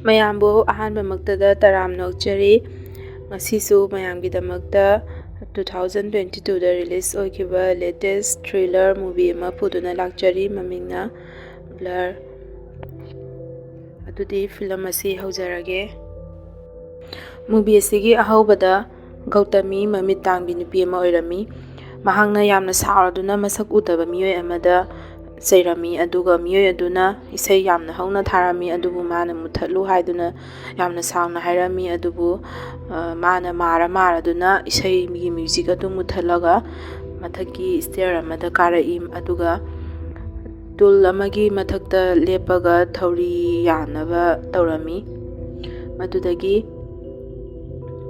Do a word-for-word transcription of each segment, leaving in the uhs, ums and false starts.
ꯃꯌꯥꯝꯕꯨ ꯑꯍꯥꯟꯕꯃꯛꯇꯗ ꯇꯔꯥꯝꯅ ꯑꯣꯛꯆꯔꯤ꯫ ꯉꯁꯤꯁꯨ ꯃꯌꯥꯝꯒꯤꯗꯃꯛꯇ two thousand twenty twoꯗ release ꯑꯣꯏꯈꯤꯕ latest thriller movie ꯑꯃ ꯄꯨꯗꯨꯅ ꯂꯥꯛꯆꯔꯤ, ꯃꯃꯤꯡꯅ Blur꯫ ꯑꯗꯨꯗꯤ film ꯑꯁꯤ ꯍꯧꯖꯔꯒꯦ꯫ Movie ꯑꯁꯤꯒꯤ ꯑꯍꯧꯕꯗ ꯒꯧꯇꯃꯤ ꯃꯃꯤꯠ ꯇꯥꯡꯕꯤ ꯅꯨꯄꯤ ꯑꯃ ꯑꯣꯏꯔꯝꯃꯤ꯫ ꯃꯍꯥꯛꯅ ꯌꯥꯝꯅ ꯁꯥꯎꯔꯗꯨꯅ ꯃꯁꯛ ꯎꯗꯕ ꯃꯤꯑꯣꯏ ꯑꯃꯗ ꯆꯩꯔꯝꯃꯤ, ꯑꯗꯨꯒ ꯃꯤꯑꯣꯏ ꯑꯗꯨꯅ ꯏꯁꯩ ꯌꯥꯝꯅ ꯍꯧꯅ ꯊꯥꯔꯝꯃꯤ, ꯑꯗꯨꯕꯨ ꯃꯥꯅ ꯃꯨꯠꯊꯠꯂꯨ ꯍꯥꯏꯗꯨꯅ ꯌꯥꯝꯅ ꯁꯥꯎꯅ ꯍꯥꯏꯔꯝꯃꯤ꯫ ꯑꯗꯨꯕꯨ, ꯑ, ꯃꯥꯅ ꯃꯥꯔ ꯃꯥꯔꯗꯨꯅ ꯏꯁꯩꯒꯤ music ꯑꯗꯨ ꯃꯨꯠꯊꯠꯂꯒ ꯃꯊꯛꯀꯤ stair ꯑꯃꯗ ꯀꯥꯔꯛꯏ, ꯑꯗꯨꯒ ꯇꯨꯜ ꯑꯃꯒꯤ ꯃꯊꯛꯇ ꯂꯦꯞꯄꯒ ꯊꯧꯔꯤ ꯌꯥꯅꯕ ꯇꯧꯔꯝꯃꯤ꯫ ꯃꯗꯨꯗꯒꯤ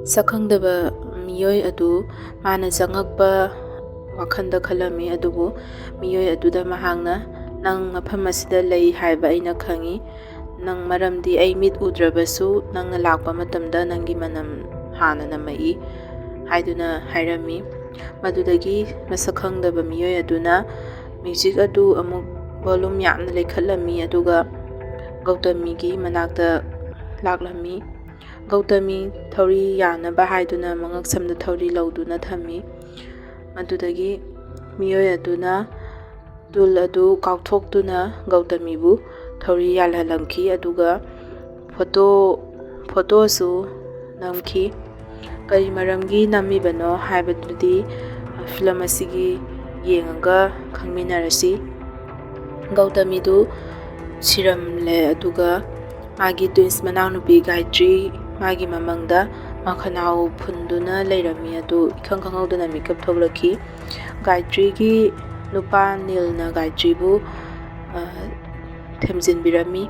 ꯁꯛꯈꯪꯗꯕ ꯃꯤꯑꯣꯏ ꯑꯗꯨ ꯃꯥꯅ ꯆꯪꯉꯛꯄ ꯋꯥꯈꯜꯗ ꯈꯜꯂꯝꯃꯤ, ꯑꯗꯨꯕꯨ ꯃꯤꯑꯣꯏ ꯑꯗꯨꯗ ꯃꯍꯥꯛꯅ, "ꯅꯪ ꯃꯐꯝ ꯑꯁꯤꯗ ꯂꯩ ꯍꯥꯏꯕ ꯑꯩꯅ ꯈꯪꯏ꯫ ꯅꯪ, ꯃꯔꯝꯗꯤ ꯑꯩ ꯃꯤꯠ ꯎꯗ꯭ꯔꯕꯁꯨ ꯅꯪꯅ ꯂꯥꯛꯄ ꯃꯇꯝꯗ ꯅꯪꯒꯤ ꯃꯅꯝ ꯍꯥꯟꯅ ꯅꯝꯃꯛꯏ" ꯍꯥꯏꯗꯨꯅ ꯍꯥꯏꯔꯝꯃꯤ꯫ ꯃꯗꯨꯗꯒꯤ ꯃꯁꯛ ꯈꯪꯗꯕ ꯃꯤꯑꯣꯏ ꯑꯗꯨꯅ music ꯑꯗꯨ ꯑꯃꯨꯛ volume ꯌꯥꯝꯅ ꯂꯩꯈꯠꯂꯝꯃꯤ, ꯑꯗꯨꯒ ꯒꯧꯇꯃꯤꯒꯤ ꯃꯅꯥꯛꯇ ꯂꯥꯛꯂꯝꯃꯤ꯫ ꯒꯧꯇꯃꯤ ꯊꯧꯔꯤ ꯌꯥꯅꯕ ꯍꯥꯏꯗꯨꯅ ꯃꯉꯛꯁꯝꯗ ꯊꯧꯔꯤ ꯂꯧꯗꯨꯅ ꯊꯝꯃꯤ꯫ ꯃꯗꯨꯗꯒꯤ ꯃꯤꯑꯣꯏ ꯑꯗꯨꯅ ꯇꯨꯜ ꯑꯗꯨ ꯀꯥꯎꯊꯣꯛꯇꯨꯅ ꯒꯧꯇꯃꯤꯕꯨ ꯊꯧꯔꯤ ꯌꯥꯜꯍꯜꯂꯝꯈꯤ, ꯑꯗꯨꯒ photo, photoꯁꯨ ꯅꯝꯈꯤ꯫ ꯀꯔꯤ ꯃꯔꯝꯒꯤ ꯅꯝꯃꯤꯕꯅꯣ ꯍꯥꯏꯕꯗꯨꯗꯤ film ꯑꯁꯤꯒꯤ ꯌꯦꯡꯉꯒ ꯈꯪꯃꯤꯟꯅꯔꯁꯤ꯫ ꯒꯧꯇꯃꯤꯗꯨ ꯁꯤꯔꯝꯂꯦ, ꯑꯗꯨꯒ ꯃꯥꯒꯤ twins ꯃꯅꯥꯎꯅꯨꯄꯤ ꯒꯥꯌꯇ꯭ꯔꯤ ꯃꯥꯒꯤ ꯃꯃꯪꯗ ꯃꯈꯅꯥꯎ ꯐꯨꯟꯗꯨꯅ ꯂꯩꯔꯝꯃꯤ꯫ ꯑꯗꯨ ꯏꯈꯪ ꯈꯪꯍꯧꯗꯅ ꯃꯤꯀꯞ ꯊꯣꯛꯂꯛꯈꯤ꯫ ꯒꯥꯌꯇ꯭ꯔꯤꯒꯤ ꯅꯨꯄꯥ ꯅꯤꯜꯅ ꯒꯥꯌꯇ꯭ꯔꯤꯕꯨ, ꯑ, ꯊꯦꯝꯖꯤꯟꯕꯤꯔꯝꯃꯤ꯫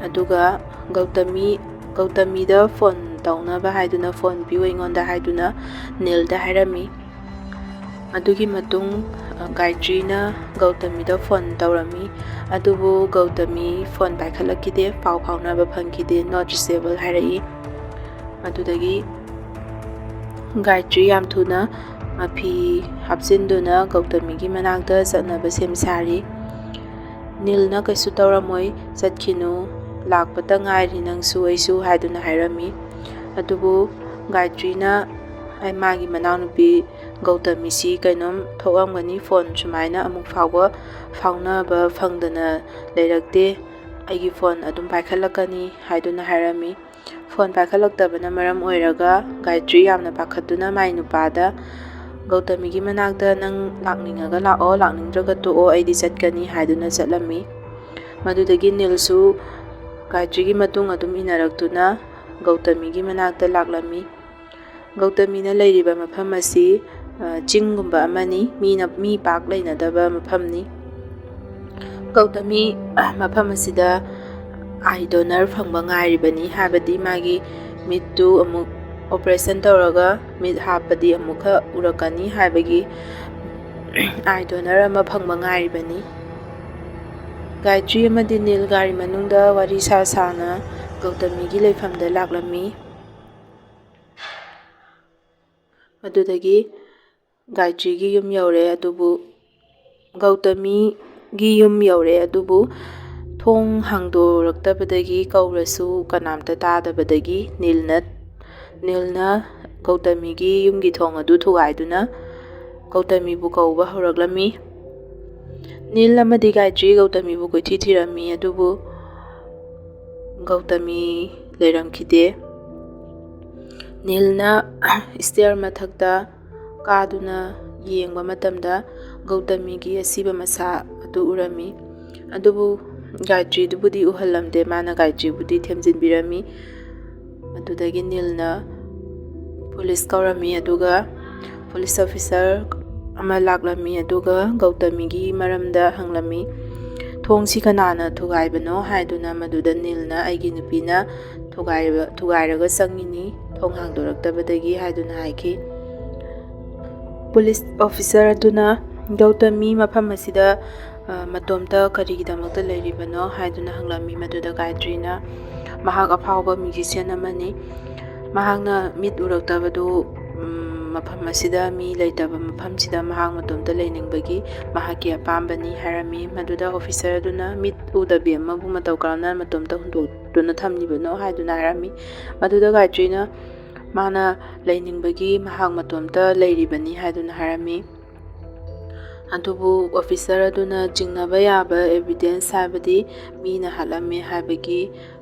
ꯑꯗꯨꯒ ꯒꯧꯇꯃꯤ, ꯒꯧꯇꯃꯤꯗ phone ꯇꯧꯅꯕ ꯍꯥꯏꯗꯨꯅ, "Phone ꯄꯤꯌꯨ ꯑꯩꯉꯣꯟꯗ" ꯍꯥꯏꯗꯨꯅ ꯅꯤꯜꯗ ꯍꯥꯏꯔꯝꯃꯤ꯫ ꯑꯗꯨꯒꯤ ꯃꯇꯨꯡ, ꯑ, ꯒꯥꯌꯇ꯭ꯔꯤꯅ ꯒꯧꯇꯃꯤꯗ phone ꯇꯧꯔꯝꯃꯤ, ꯑꯗꯨꯕꯨ ꯒꯧꯇꯃꯤ phone ꯄꯥꯏꯈꯠꯂꯛꯈꯤꯗꯦ, ꯄꯥꯎ ꯐꯥꯎꯅꯕ ꯐꯪꯈꯤꯗꯦ, "Not reachable" ꯍꯥꯏꯔꯛꯏ꯫ ꯑꯗꯨꯗꯒꯤ ꯒꯥꯌꯇ꯭ꯔꯤ ꯌꯥꯝ ꯊꯨꯅ ꯃꯐꯤ ꯍꯥꯞꯆꯤꯟꯗꯨꯅ ꯒꯧꯇꯃꯤꯒꯤ ꯃꯅꯥꯛꯇ ꯆꯠꯅꯕ ꯁꯦꯝ ꯁꯥꯔꯤ꯫ ꯅꯤꯜꯅ "ꯀꯩꯁꯨ ꯇꯧꯔꯝꯃꯣꯏ, ꯆꯠꯈꯤꯅꯨ, ꯂꯥꯛꯄꯇ ꯉꯥꯏꯔꯤ ꯅꯪꯁꯨ ꯑꯩꯁꯨ" ꯍꯥꯏꯗꯨꯅ ꯍꯥꯏꯔꯝꯃꯤ꯫ ꯑꯗꯨꯕꯨ ꯒꯥꯌꯇ꯭ꯔꯤꯅ ꯑꯩ ꯃꯥꯒꯤ ꯃꯅꯥꯎꯅꯨꯄꯤ ꯒꯧꯇꯃꯤꯁꯤ ꯀꯩꯅꯣꯝ ꯊꯣꯛꯑꯝꯒꯅꯤ, ꯐꯣꯟ ꯁꯨꯃꯥꯏꯅ ꯑꯃꯨꯛ ꯐꯥꯎꯕ ꯐꯥꯎꯅꯕ ꯐꯪꯗꯅ ꯂꯩꯔꯛꯇꯦ, ꯑꯩꯒꯤ ꯐꯣꯟ ꯑꯗꯨꯝ ꯄꯥꯏꯈꯠꯂꯛꯀꯅꯤ ꯍꯥꯏꯗꯨꯅ ꯍꯥꯏꯔꯝꯃꯤ꯫ ꯐꯣꯟ ꯄꯥꯏꯈꯠꯂꯛꯇꯕꯅ ꯃꯔꯝ ꯑꯣꯏꯔꯒ ꯒꯥꯌꯇ꯭ꯔꯤ ꯌꯥꯝꯅ ꯄꯥꯈꯠꯇꯨꯅ ꯃꯥꯏ ꯅꯨꯄꯥꯗ, "ꯒꯧꯇꯃꯤꯒꯤ ꯃꯅꯥꯛꯇ ꯅꯪ ꯂꯥꯛꯅꯤꯡꯉꯒ ꯂꯥꯛꯑꯣ, ꯂꯥꯛꯅꯤꯡꯗ꯭ꯔꯒ ꯇꯣꯛꯑꯣ, ꯑꯩꯗꯤ ꯆꯠꯀꯅꯤ" ꯍꯥꯏꯗꯨꯅ ꯆꯠꯂꯝꯃꯤ꯫ ꯃꯗꯨꯗꯒꯤ ꯅꯤꯜꯁꯨ ꯒꯥꯌꯇ꯭ꯔꯤꯒꯤ ꯃꯇꯨꯡ ꯑꯗꯨꯝ ꯏꯟꯅꯔꯛꯇꯨꯅ ꯒꯧꯇꯃꯤꯒꯤ ꯃꯅꯥꯛꯇ ꯂꯥꯛꯂꯝꯃꯤ꯫ ꯒꯧꯇꯃꯤꯅ ꯂꯩꯔꯤꯕ ꯃꯐꯝ ꯑꯁꯤ, ꯑ, ꯆꯤꯡꯒꯨꯝꯕ ꯑꯃꯅꯤ, ꯃꯤꯅ, ꯃꯤ ꯄꯥꯛ ꯂꯩꯅꯗꯕ ꯃꯐꯝꯅꯤ꯫ ꯒꯧꯇꯃꯤ, ꯑ, ꯃꯐꯝ ꯑꯁꯤꯗ ꯑꯥꯏ ꯗꯣꯅꯔ ꯐꯪꯕ ꯉꯥꯏꯔꯤꯕꯅꯤ, ꯍꯥꯏꯕꯗꯤ ꯃꯥꯒꯤ ꯃꯤꯠꯇꯨ ꯑꯃꯨꯛ ꯑꯣꯄꯔꯦꯁꯟ ꯇꯧꯔꯒ ꯃꯤꯠ ꯍꯥꯞꯄꯗꯤ ꯑꯃꯨꯛꯀ ꯎꯔꯛꯀꯅꯤ ꯍꯥꯏꯕꯒꯤ ꯑꯥꯏ ꯗꯣꯅꯔ ꯑꯃ ꯐꯪꯕ ꯉꯥꯏꯔꯤꯕꯅꯤ꯫ ꯒꯥꯌꯇ꯭ꯔꯤ ꯑꯃꯗꯤ ꯅꯤꯜ ꯒꯥꯔꯤ ꯃꯅꯨꯡꯗ ꯋꯥꯔꯤ ꯁꯥ ꯁꯥꯅ ꯒꯧꯇꯃꯤꯒꯤ ꯂꯩꯐꯝꯗ ꯂꯥꯛꯂꯝꯃꯤ꯫ ꯃꯗꯨꯗꯒꯤ ꯒꯥꯌꯇ꯭ꯔꯤꯒꯤ ꯌꯨꯝ ꯌꯧꯔꯦ, ꯑꯗꯨꯕꯨ ꯒꯧꯇꯃꯤꯒꯤ ꯌꯨꯝ ꯌꯧꯔꯦ, ꯑꯗꯨꯕꯨ ꯊꯣꯡ ꯍꯥꯡꯗꯣꯔꯛꯇꯕꯗꯒꯤ ꯀꯧꯔꯁꯨ ꯀꯅꯥꯝꯇ ꯇꯥꯗꯕꯗꯒꯤ ꯅꯤꯜꯅ, ꯅꯤꯜꯅ ꯒꯧꯇꯃꯤꯒꯤ ꯌꯨꯝꯒꯤ ꯊꯣꯡ ꯑꯗꯨ ꯊꯨꯒꯥꯏꯗꯨꯅ ꯒꯧꯇꯃꯤꯕꯨ ꯀꯧꯕ ꯍꯧꯔꯛꯂꯝꯃꯤ꯫ ꯅꯤꯜ ꯑꯃꯗꯤ ꯒꯥꯌꯇ꯭ꯔꯤ ꯒꯧꯇꯃꯤꯕꯨ ꯀꯣꯏꯊꯤ ꯊꯤꯔꯝꯃꯤ, ꯑꯗꯨꯕꯨ ꯒꯧꯇꯃꯤ ꯂꯩꯔꯝꯈꯤꯗꯦ꯫ ꯅꯤꯜꯅ ꯁ꯭ꯇꯦꯌꯔ ꯃꯊꯛꯇ ꯀꯥꯗꯨꯅ ꯌꯦꯡꯕ ꯃꯇꯝꯗ ꯒꯧꯇꯃꯤꯒꯤ ꯑꯁꯤꯕ ꯃꯁꯥ ꯑꯗꯨ ꯎꯔꯝꯃꯤ꯫ ꯑꯗꯨꯕꯨ ꯒꯥꯌꯇ꯭ꯔꯤꯗꯨꯕꯨꯗꯤ ꯎꯍꯜꯂꯝꯗꯦ, ꯃꯥꯅ ꯒꯥꯌꯇ꯭ꯔꯤꯕꯨꯗꯤ ꯊꯦꯝꯖꯤꯟꯕꯤꯔꯝꯃꯤ꯫ ꯑꯗꯨꯗꯒꯤ ꯅꯤꯜꯅ ꯄꯨꯂꯤꯁ ꯀꯧꯔꯝꯃꯤ, ꯑꯗꯨꯒ ꯄꯨꯂꯤꯁ ꯑꯣꯐꯤꯁꯔ ꯑꯃ ꯂꯥꯛꯂꯝꯃꯤ, ꯑꯗꯨꯒ ꯒꯧꯇꯃꯤꯒꯤ ꯃꯔꯝꯗ ꯍꯪꯂꯝꯃꯤ꯫ "ꯊꯣꯡꯁꯤ ꯀꯅꯥꯅ ꯊꯨꯒꯥꯏꯕꯅꯣ?" ꯍꯥꯏꯗꯨꯅ ꯃꯗꯨꯗ ꯅꯤꯜꯅ, "ꯑꯩꯒꯤ ꯅꯨꯄꯤꯅ ꯊꯨꯒꯥꯏꯕ-, ꯊꯨꯒꯥꯏꯔꯒ ꯆꯪꯉꯤꯅꯤ, ꯊꯣꯡ ꯍꯥꯡꯗꯣꯔꯛꯇꯕꯗꯒꯤ" ꯍꯥꯏꯗꯨꯅ ꯍꯥꯏꯈꯤ꯫ ꯄꯨꯂꯤꯁ ꯑꯣꯐꯤꯁꯔ ꯑꯗꯨꯅ, "ꯒꯧꯇꯃꯤ ꯃꯐꯝ ꯑꯁꯤꯗ, ꯑ, ꯃꯇꯣꯝꯇ ꯀꯔꯤꯒꯤꯗꯃꯛꯇ ꯂꯩꯔꯤꯕꯅꯣ?" ꯍꯥꯏꯗꯨꯅ ꯍꯪꯂꯝꯃꯤ꯫ ꯃꯗꯨꯗ ꯒꯥꯌꯇ꯭ꯔꯤꯅ, "ꯃꯍꯥꯛ ꯑꯐꯥꯎꯕ ꯃ꯭ꯌꯨꯖꯤꯁꯤꯌꯥꯟ ꯑꯃꯅꯤ, ꯃꯍꯥꯛꯅ ꯃꯤꯠ ꯎꯔꯛꯇꯕꯗꯨ, ꯎꯝ, ꯃꯐꯝ ꯑꯁꯤꯗ ꯃꯤ ꯂꯩꯇꯕ ꯃꯐꯝꯁꯤꯗ ꯃꯍꯥꯛ ꯃꯇꯣꯝꯇ ꯂꯩꯅꯤꯡꯕꯒꯤ ꯃꯍꯥꯛꯀꯤ ꯑꯄꯥꯝꯕꯅꯤ ꯍꯥꯏꯔꯝꯃꯤ꯫ ꯃꯗꯨꯗ ꯑꯣꯐꯤꯁꯔ ꯑꯗꯨꯅ ꯃꯤꯠ ꯎꯗꯕꯤ ꯑꯃꯕꯨ ꯃꯇꯧ ꯀꯔꯝꯅ ꯃꯇꯣꯝꯇ ꯍꯨꯟꯗꯣꯛꯇꯨꯅ ꯊꯝꯂꯤꯕꯅꯣ ꯍꯥꯏꯗꯨꯅ ꯍꯥꯏꯔꯝꯃꯤ꯫ ꯃꯗꯨꯗ ꯒꯥꯌꯇ꯭ꯔꯤꯅ ꯃꯥꯅ ꯂꯩꯅꯤꯡꯕꯒꯤ ꯃꯍꯥꯛ ꯃꯇꯣꯝꯇ ꯂꯩꯔꯤꯕꯅꯤ ꯍꯥꯏꯗꯨꯅ ꯍꯥꯏꯔꯝꯃꯤ꯫ ꯑꯗꯨꯕꯨ ꯑꯣꯐꯤꯁꯔ ꯑꯗꯨꯅ ꯆꯤꯡꯅꯕ ꯌꯥꯕ ꯑꯦꯚꯤꯗꯦꯟꯁ, ꯍꯥꯏꯕꯗꯤ ꯃꯤꯅ ꯍꯥꯠꯂꯝꯃꯦ ꯍꯥꯏꯕꯒꯤ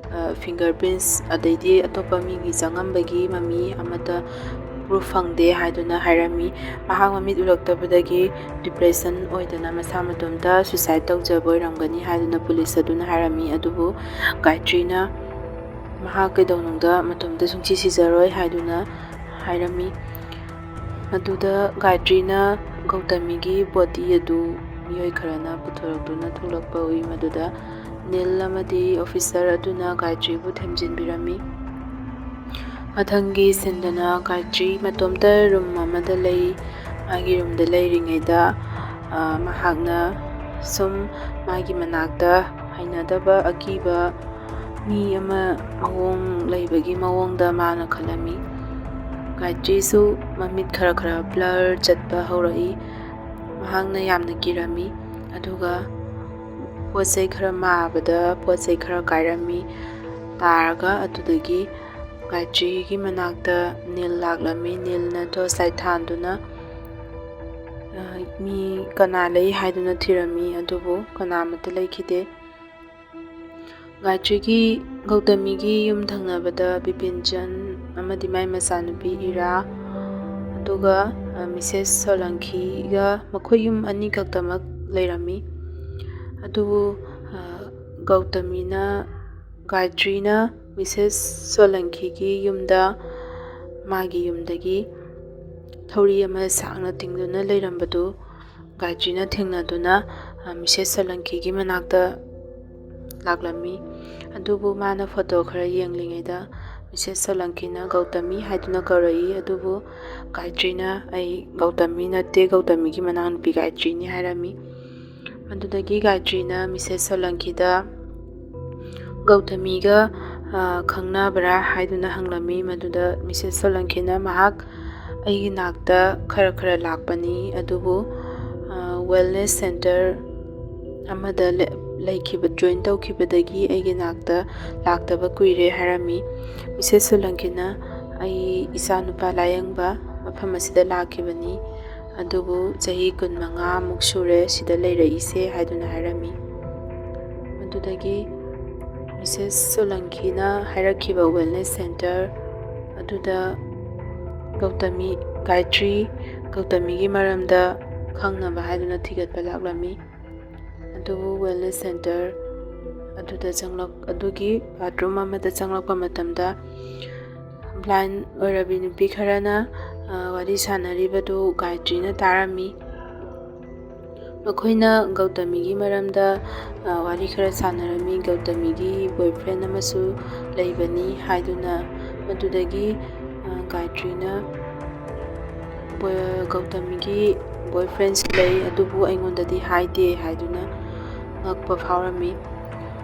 ꯐꯤꯡꯒꯔ ꯄ꯭ꯔꯤꯟꯁ, ꯑꯗꯩꯗꯤ ꯑꯇꯣꯞꯄ ꯃꯤꯒꯤ ꯆꯪꯉꯝꯕꯒꯤ ꯃꯃꯤ ꯑꯃꯠꯇ ꯄ꯭ꯔꯨꯐ ꯐꯪꯗꯦ ꯍꯥꯏꯗꯨꯅ ꯍꯥꯏꯔꯝꯃꯤ꯫ ꯃꯍꯥꯛ ꯃꯃꯤꯠ ꯎꯔꯛꯇꯕꯗꯒꯤ ꯗꯤꯄ꯭ꯔꯦꯁꯟ ꯑꯣꯏꯗꯅ ꯃꯁꯥ ꯃꯇꯣꯝꯇ ꯁꯨꯏꯁꯥꯏꯠ ꯇꯧꯖꯕ ꯑꯣꯏꯔꯝꯒꯅꯤ ꯍꯥꯏꯗꯨꯅ ꯄꯨꯂꯤꯁ ꯑꯗꯨꯅ ꯍꯥꯏꯔꯝꯃꯤ꯫ ꯑꯗꯨꯕꯨ ꯒꯥꯌꯇ꯭ꯔꯤꯅ ꯃꯍꯥꯛ ꯀꯩꯗꯧꯅꯨꯡꯗ ꯃꯇꯣꯝꯇ ꯁꯨꯡꯁꯤ ꯁꯤꯖꯔꯣꯏ ꯍꯥꯏꯗꯨꯅ ꯍꯥꯏꯔꯝꯃꯤ꯫ ꯃꯗꯨꯗ ꯒꯥꯌꯇ꯭ꯔꯤꯅ ꯒꯧꯇꯃꯤꯒꯤ ꯕꯣꯗꯤ ꯑꯗꯨ ꯃꯤꯑꯣꯏ ꯈꯔꯅ ꯄꯨꯊꯣꯔꯛꯇꯨꯅ ꯊꯣꯛꯂꯛꯄ ꯎꯏ꯫ ꯃꯗꯨꯗ ꯅꯤꯜ ꯑꯃꯗꯤ ꯑꯣꯐꯤꯁꯔ ꯑꯗꯨꯅ ꯒꯥꯌꯇ꯭ꯔꯤꯕꯨ ꯊꯦꯝꯖꯤꯟꯕꯤꯔꯝꯃꯤ꯫ ꯃꯊꯪꯒꯤ ꯁꯤꯟꯗꯅ ꯒꯥꯌꯇ꯭ꯔꯤ ꯃꯇꯣꯝꯇ ꯔꯨꯝ ꯑꯃꯗ ꯂꯩ꯫ ꯃꯥꯒꯤ ꯔꯨꯝꯗ ꯂꯩꯔꯤꯉꯩꯗ, ꯑ, ꯃꯍꯥꯛꯅ ꯁꯨꯝ ꯃꯥꯒꯤ ꯃꯅꯥꯛꯇ ꯍꯩꯅꯗꯕ ꯑꯀꯤꯕ ꯃꯤ ꯑꯃ ꯃꯑꯣꯡ ꯂꯩꯕꯒꯤ ꯃꯑꯣꯡꯗ ꯃꯥꯅ ꯈꯜꯂꯝꯃꯤ꯫ ꯒꯥꯌꯇ꯭ꯔꯤꯁꯨ ꯃꯃꯤꯠ ꯈꯔ ꯈꯔ ꯕ꯭ꯂꯔ ꯆꯠꯄ ꯍꯧꯔꯛꯏ꯫ ꯃꯍꯥꯛꯅ ꯌꯥꯝꯅ ꯀꯤꯔꯝꯃꯤ꯫ ꯑꯗꯨꯒ ꯄꯣꯠ ꯆꯩ ꯈꯔ ꯃꯥꯕꯗ ꯄꯣꯠ ꯆꯩ ꯈꯔ ꯀꯥꯏꯔꯝꯃꯤ꯫ ꯇꯥꯔꯒ ꯑꯗꯨꯗꯒꯤ ꯒꯥꯌꯇ꯭ꯔꯤꯒꯤ ꯃꯅꯥꯛꯇ ꯅꯤꯜ ꯂꯥꯛꯂꯝꯃꯤ꯫ ꯅꯤꯜꯅ ꯇꯣꯔꯆ ꯂꯥꯏꯠ ꯊꯥꯟꯗꯨꯅ, ꯑ, ꯃꯤ ꯀꯅꯥ ꯂꯩ ꯍꯥꯏꯗꯨꯅ ꯊꯤꯔꯝꯃꯤ, ꯑꯗꯨꯕꯨ ꯀꯅꯥꯃꯠꯇ ꯂꯩꯈꯤꯗꯦ꯫ ꯒꯥꯌꯇ꯭ꯔꯤꯒꯤ, ꯒꯧꯇꯃꯤꯒꯤ ꯌꯨꯝ ꯊꯪꯅꯕꯗ ꯕꯤꯄꯤꯟꯆꯟ ꯑꯃꯗꯤ ꯃꯥꯏ ꯃꯆꯥꯅꯨꯄꯤ ꯏꯔꯥ, ꯑꯗꯨꯒ, ꯑ, ꯃꯤꯁꯦꯁ ꯁꯣꯂꯪꯀꯤꯒ ꯃꯈꯣꯏ ꯌꯨꯝ ꯑꯅꯤꯈꯛꯇꯃꯛ ꯂꯩꯔꯝꯃꯤ꯫ ꯑꯗꯨꯕꯨ, ꯑ, ꯒꯧꯇꯃꯤꯅ, ꯒꯥꯌꯇ꯭ꯔꯤꯅ ꯃꯤꯁꯦꯁ ꯁꯣꯂꯪꯀꯤꯒꯤ ꯌꯨꯝꯗ, ꯃꯥꯒꯤ ꯌꯨꯝꯗꯒꯤ ꯊꯧꯔꯤ ꯑꯃ ꯁꯥꯡꯅ ꯇꯤꯡꯗꯨꯅ ꯂꯩꯔꯝꯕꯗꯨ ꯒꯥꯌꯇ꯭ꯔꯤꯅ ꯊꯦꯡꯅꯗꯨꯅ, ꯑ, ꯃꯤꯁꯦꯁ ꯁꯣꯂꯪꯀꯤꯒꯤ ꯃꯅꯥꯛꯇ ꯂꯥꯛꯂꯝꯃꯤ꯫ ꯑꯗꯨꯕꯨ ꯃꯥꯅ ꯐꯣꯇꯣ ꯈꯔ ꯌꯦꯡꯂꯤꯉꯩꯗ ꯃꯤꯁꯦꯁ ꯁꯣꯂꯪꯀꯤꯅ ꯒꯧꯇꯃꯤ ꯍꯥꯏꯗꯨꯅ ꯀꯧꯔꯛꯏ꯫ ꯑꯗꯨꯕꯨ ꯒꯥꯌꯇ꯭ꯔꯤꯅ "ꯑꯩ ꯒꯧꯇꯃꯤ ꯅꯠꯇꯦ, ꯒꯧꯇꯃꯤꯒꯤ ꯃꯅꯥꯎꯅꯨꯄꯤ ꯒꯥꯌꯇ꯭ꯔꯤꯅꯤ" ꯍꯥꯏꯔꯝꯃꯤ꯫ ꯃꯗꯨꯗꯒꯤ ꯒꯥꯌꯇ꯭ꯔꯤꯅ ꯃꯤꯁꯦꯁ ꯁꯣꯂꯪꯀꯤꯗ "ꯒꯧꯇꯃꯤꯒ, ꯑ, ꯈꯪꯅꯕ꯭ꯔꯥ?" ꯍꯥꯏꯗꯨꯅ ꯍꯪꯂꯝꯃꯤ꯫ ꯃꯗꯨꯗ ꯃꯤꯁꯦꯁ ꯁꯣꯂꯪꯀꯤꯅ ꯃꯍꯥꯛ ꯑꯩꯒꯤ ꯅꯥꯛꯇ ꯈꯔ ꯈꯔ ꯂꯥꯛꯄꯅꯤ, ꯑꯗꯨꯕꯨ ꯋꯦꯜꯅꯦꯁ ꯁꯦꯟꯇꯔ ꯑꯃꯗ ꯂꯩꯈꯤꯕ, ꯖꯣꯏꯟ ꯇꯧꯈꯤꯕꯗꯒꯤ ꯑꯩꯒꯤ ꯅꯥꯛꯇ ꯂꯥꯛꯇꯕ ꯀꯨꯏꯔꯦ ꯍꯥꯏꯔꯝꯃꯤ꯫ ꯃꯤꯁꯦꯁ ꯁꯣꯂꯪꯀꯤꯅ, "ꯑꯩ ꯏꯆꯥꯅꯨꯄꯥ ꯂꯥꯌꯦꯡꯕ ꯃꯐꯝ ꯑꯁꯤꯗ ꯂꯥꯛꯈꯤꯕꯅꯤ, ꯑꯗꯨꯕꯨ ꯆꯍꯤ ꯀꯨꯟꯃꯉꯥꯃꯨꯛ ꯁꯨꯔꯦ ꯁꯤꯗ ꯂꯩꯔꯛꯏꯁꯦ" ꯍꯥꯏꯗꯨꯅ ꯍꯥꯏꯔꯝꯃꯤ꯫ ꯑꯗꯨꯗꯒꯤ ꯃꯤꯁꯦꯁ ꯁꯣꯂꯪꯀꯤꯅ ꯍꯥꯏꯔꯛꯈꯤꯕ ꯋꯦꯜꯅꯦꯁ ꯁꯦꯟꯇꯔ ꯑꯗꯨꯗ ꯒꯧꯇꯃꯤ, ꯒꯥꯌꯇ꯭ꯔꯤ ꯒꯧꯇꯃꯤꯒꯤ ꯃꯔꯝꯗ ꯈꯪꯅꯕ ꯍꯥꯏꯗꯨꯅ ꯊꯤꯒꯠꯄ ꯂꯥꯛꯂꯝꯃꯤ꯫ ꯑꯗꯨꯕꯨ ꯋꯦꯜꯅꯦꯁ ꯁꯦꯟꯇꯔ ꯑꯗꯨꯗ ꯆꯪꯂꯛ-, ꯑꯗꯨꯒꯤ ꯕꯥꯊꯔꯨꯝ ꯑꯃꯗ ꯆꯪꯂꯛꯄ ꯃꯇꯝꯗ, ꯕ꯭ꯂꯥꯏꯟ ꯑꯣꯏꯔꯕꯤ ꯅꯨꯄꯤ ꯈꯔꯅ, ꯑ, ꯋꯥꯔꯤ ꯁꯥꯟꯅꯔꯤꯕꯗꯨ ꯒꯥꯌꯇ꯭ꯔꯤꯅ ꯇꯥꯔꯝꯃꯤ꯫ ꯃꯈꯣꯏꯅ ꯒꯧꯇꯃꯤꯒꯤ ꯃꯔꯝꯗ, ꯑ, ꯋꯥꯔꯤ ꯈꯔ ꯁꯥꯟꯅꯔꯝꯃꯤ꯫ ꯒꯧꯇꯃꯤꯒꯤ ꯕꯣꯏꯐ꯭ꯔꯦꯟ ꯑꯃꯁꯨ ꯂꯩꯕꯅꯤ ꯍꯥꯏꯗꯨꯅ, ꯃꯗꯨꯗꯒꯤ, ꯑ, ꯒꯥꯌꯇ꯭ꯔꯤꯅ ꯕꯣꯏ-, ꯒꯧꯇꯃꯤꯒꯤ ꯕꯣꯏꯐ꯭ꯔꯦꯟꯁꯨ ꯂꯩ, ꯑꯗꯨꯕꯨ ꯑꯩꯉꯣꯟꯗꯗꯤ ꯍꯥꯏꯗꯦ ꯍꯥꯏꯗꯨꯅ ꯉꯛꯄ ꯐꯥꯎꯔꯝꯃꯤ꯫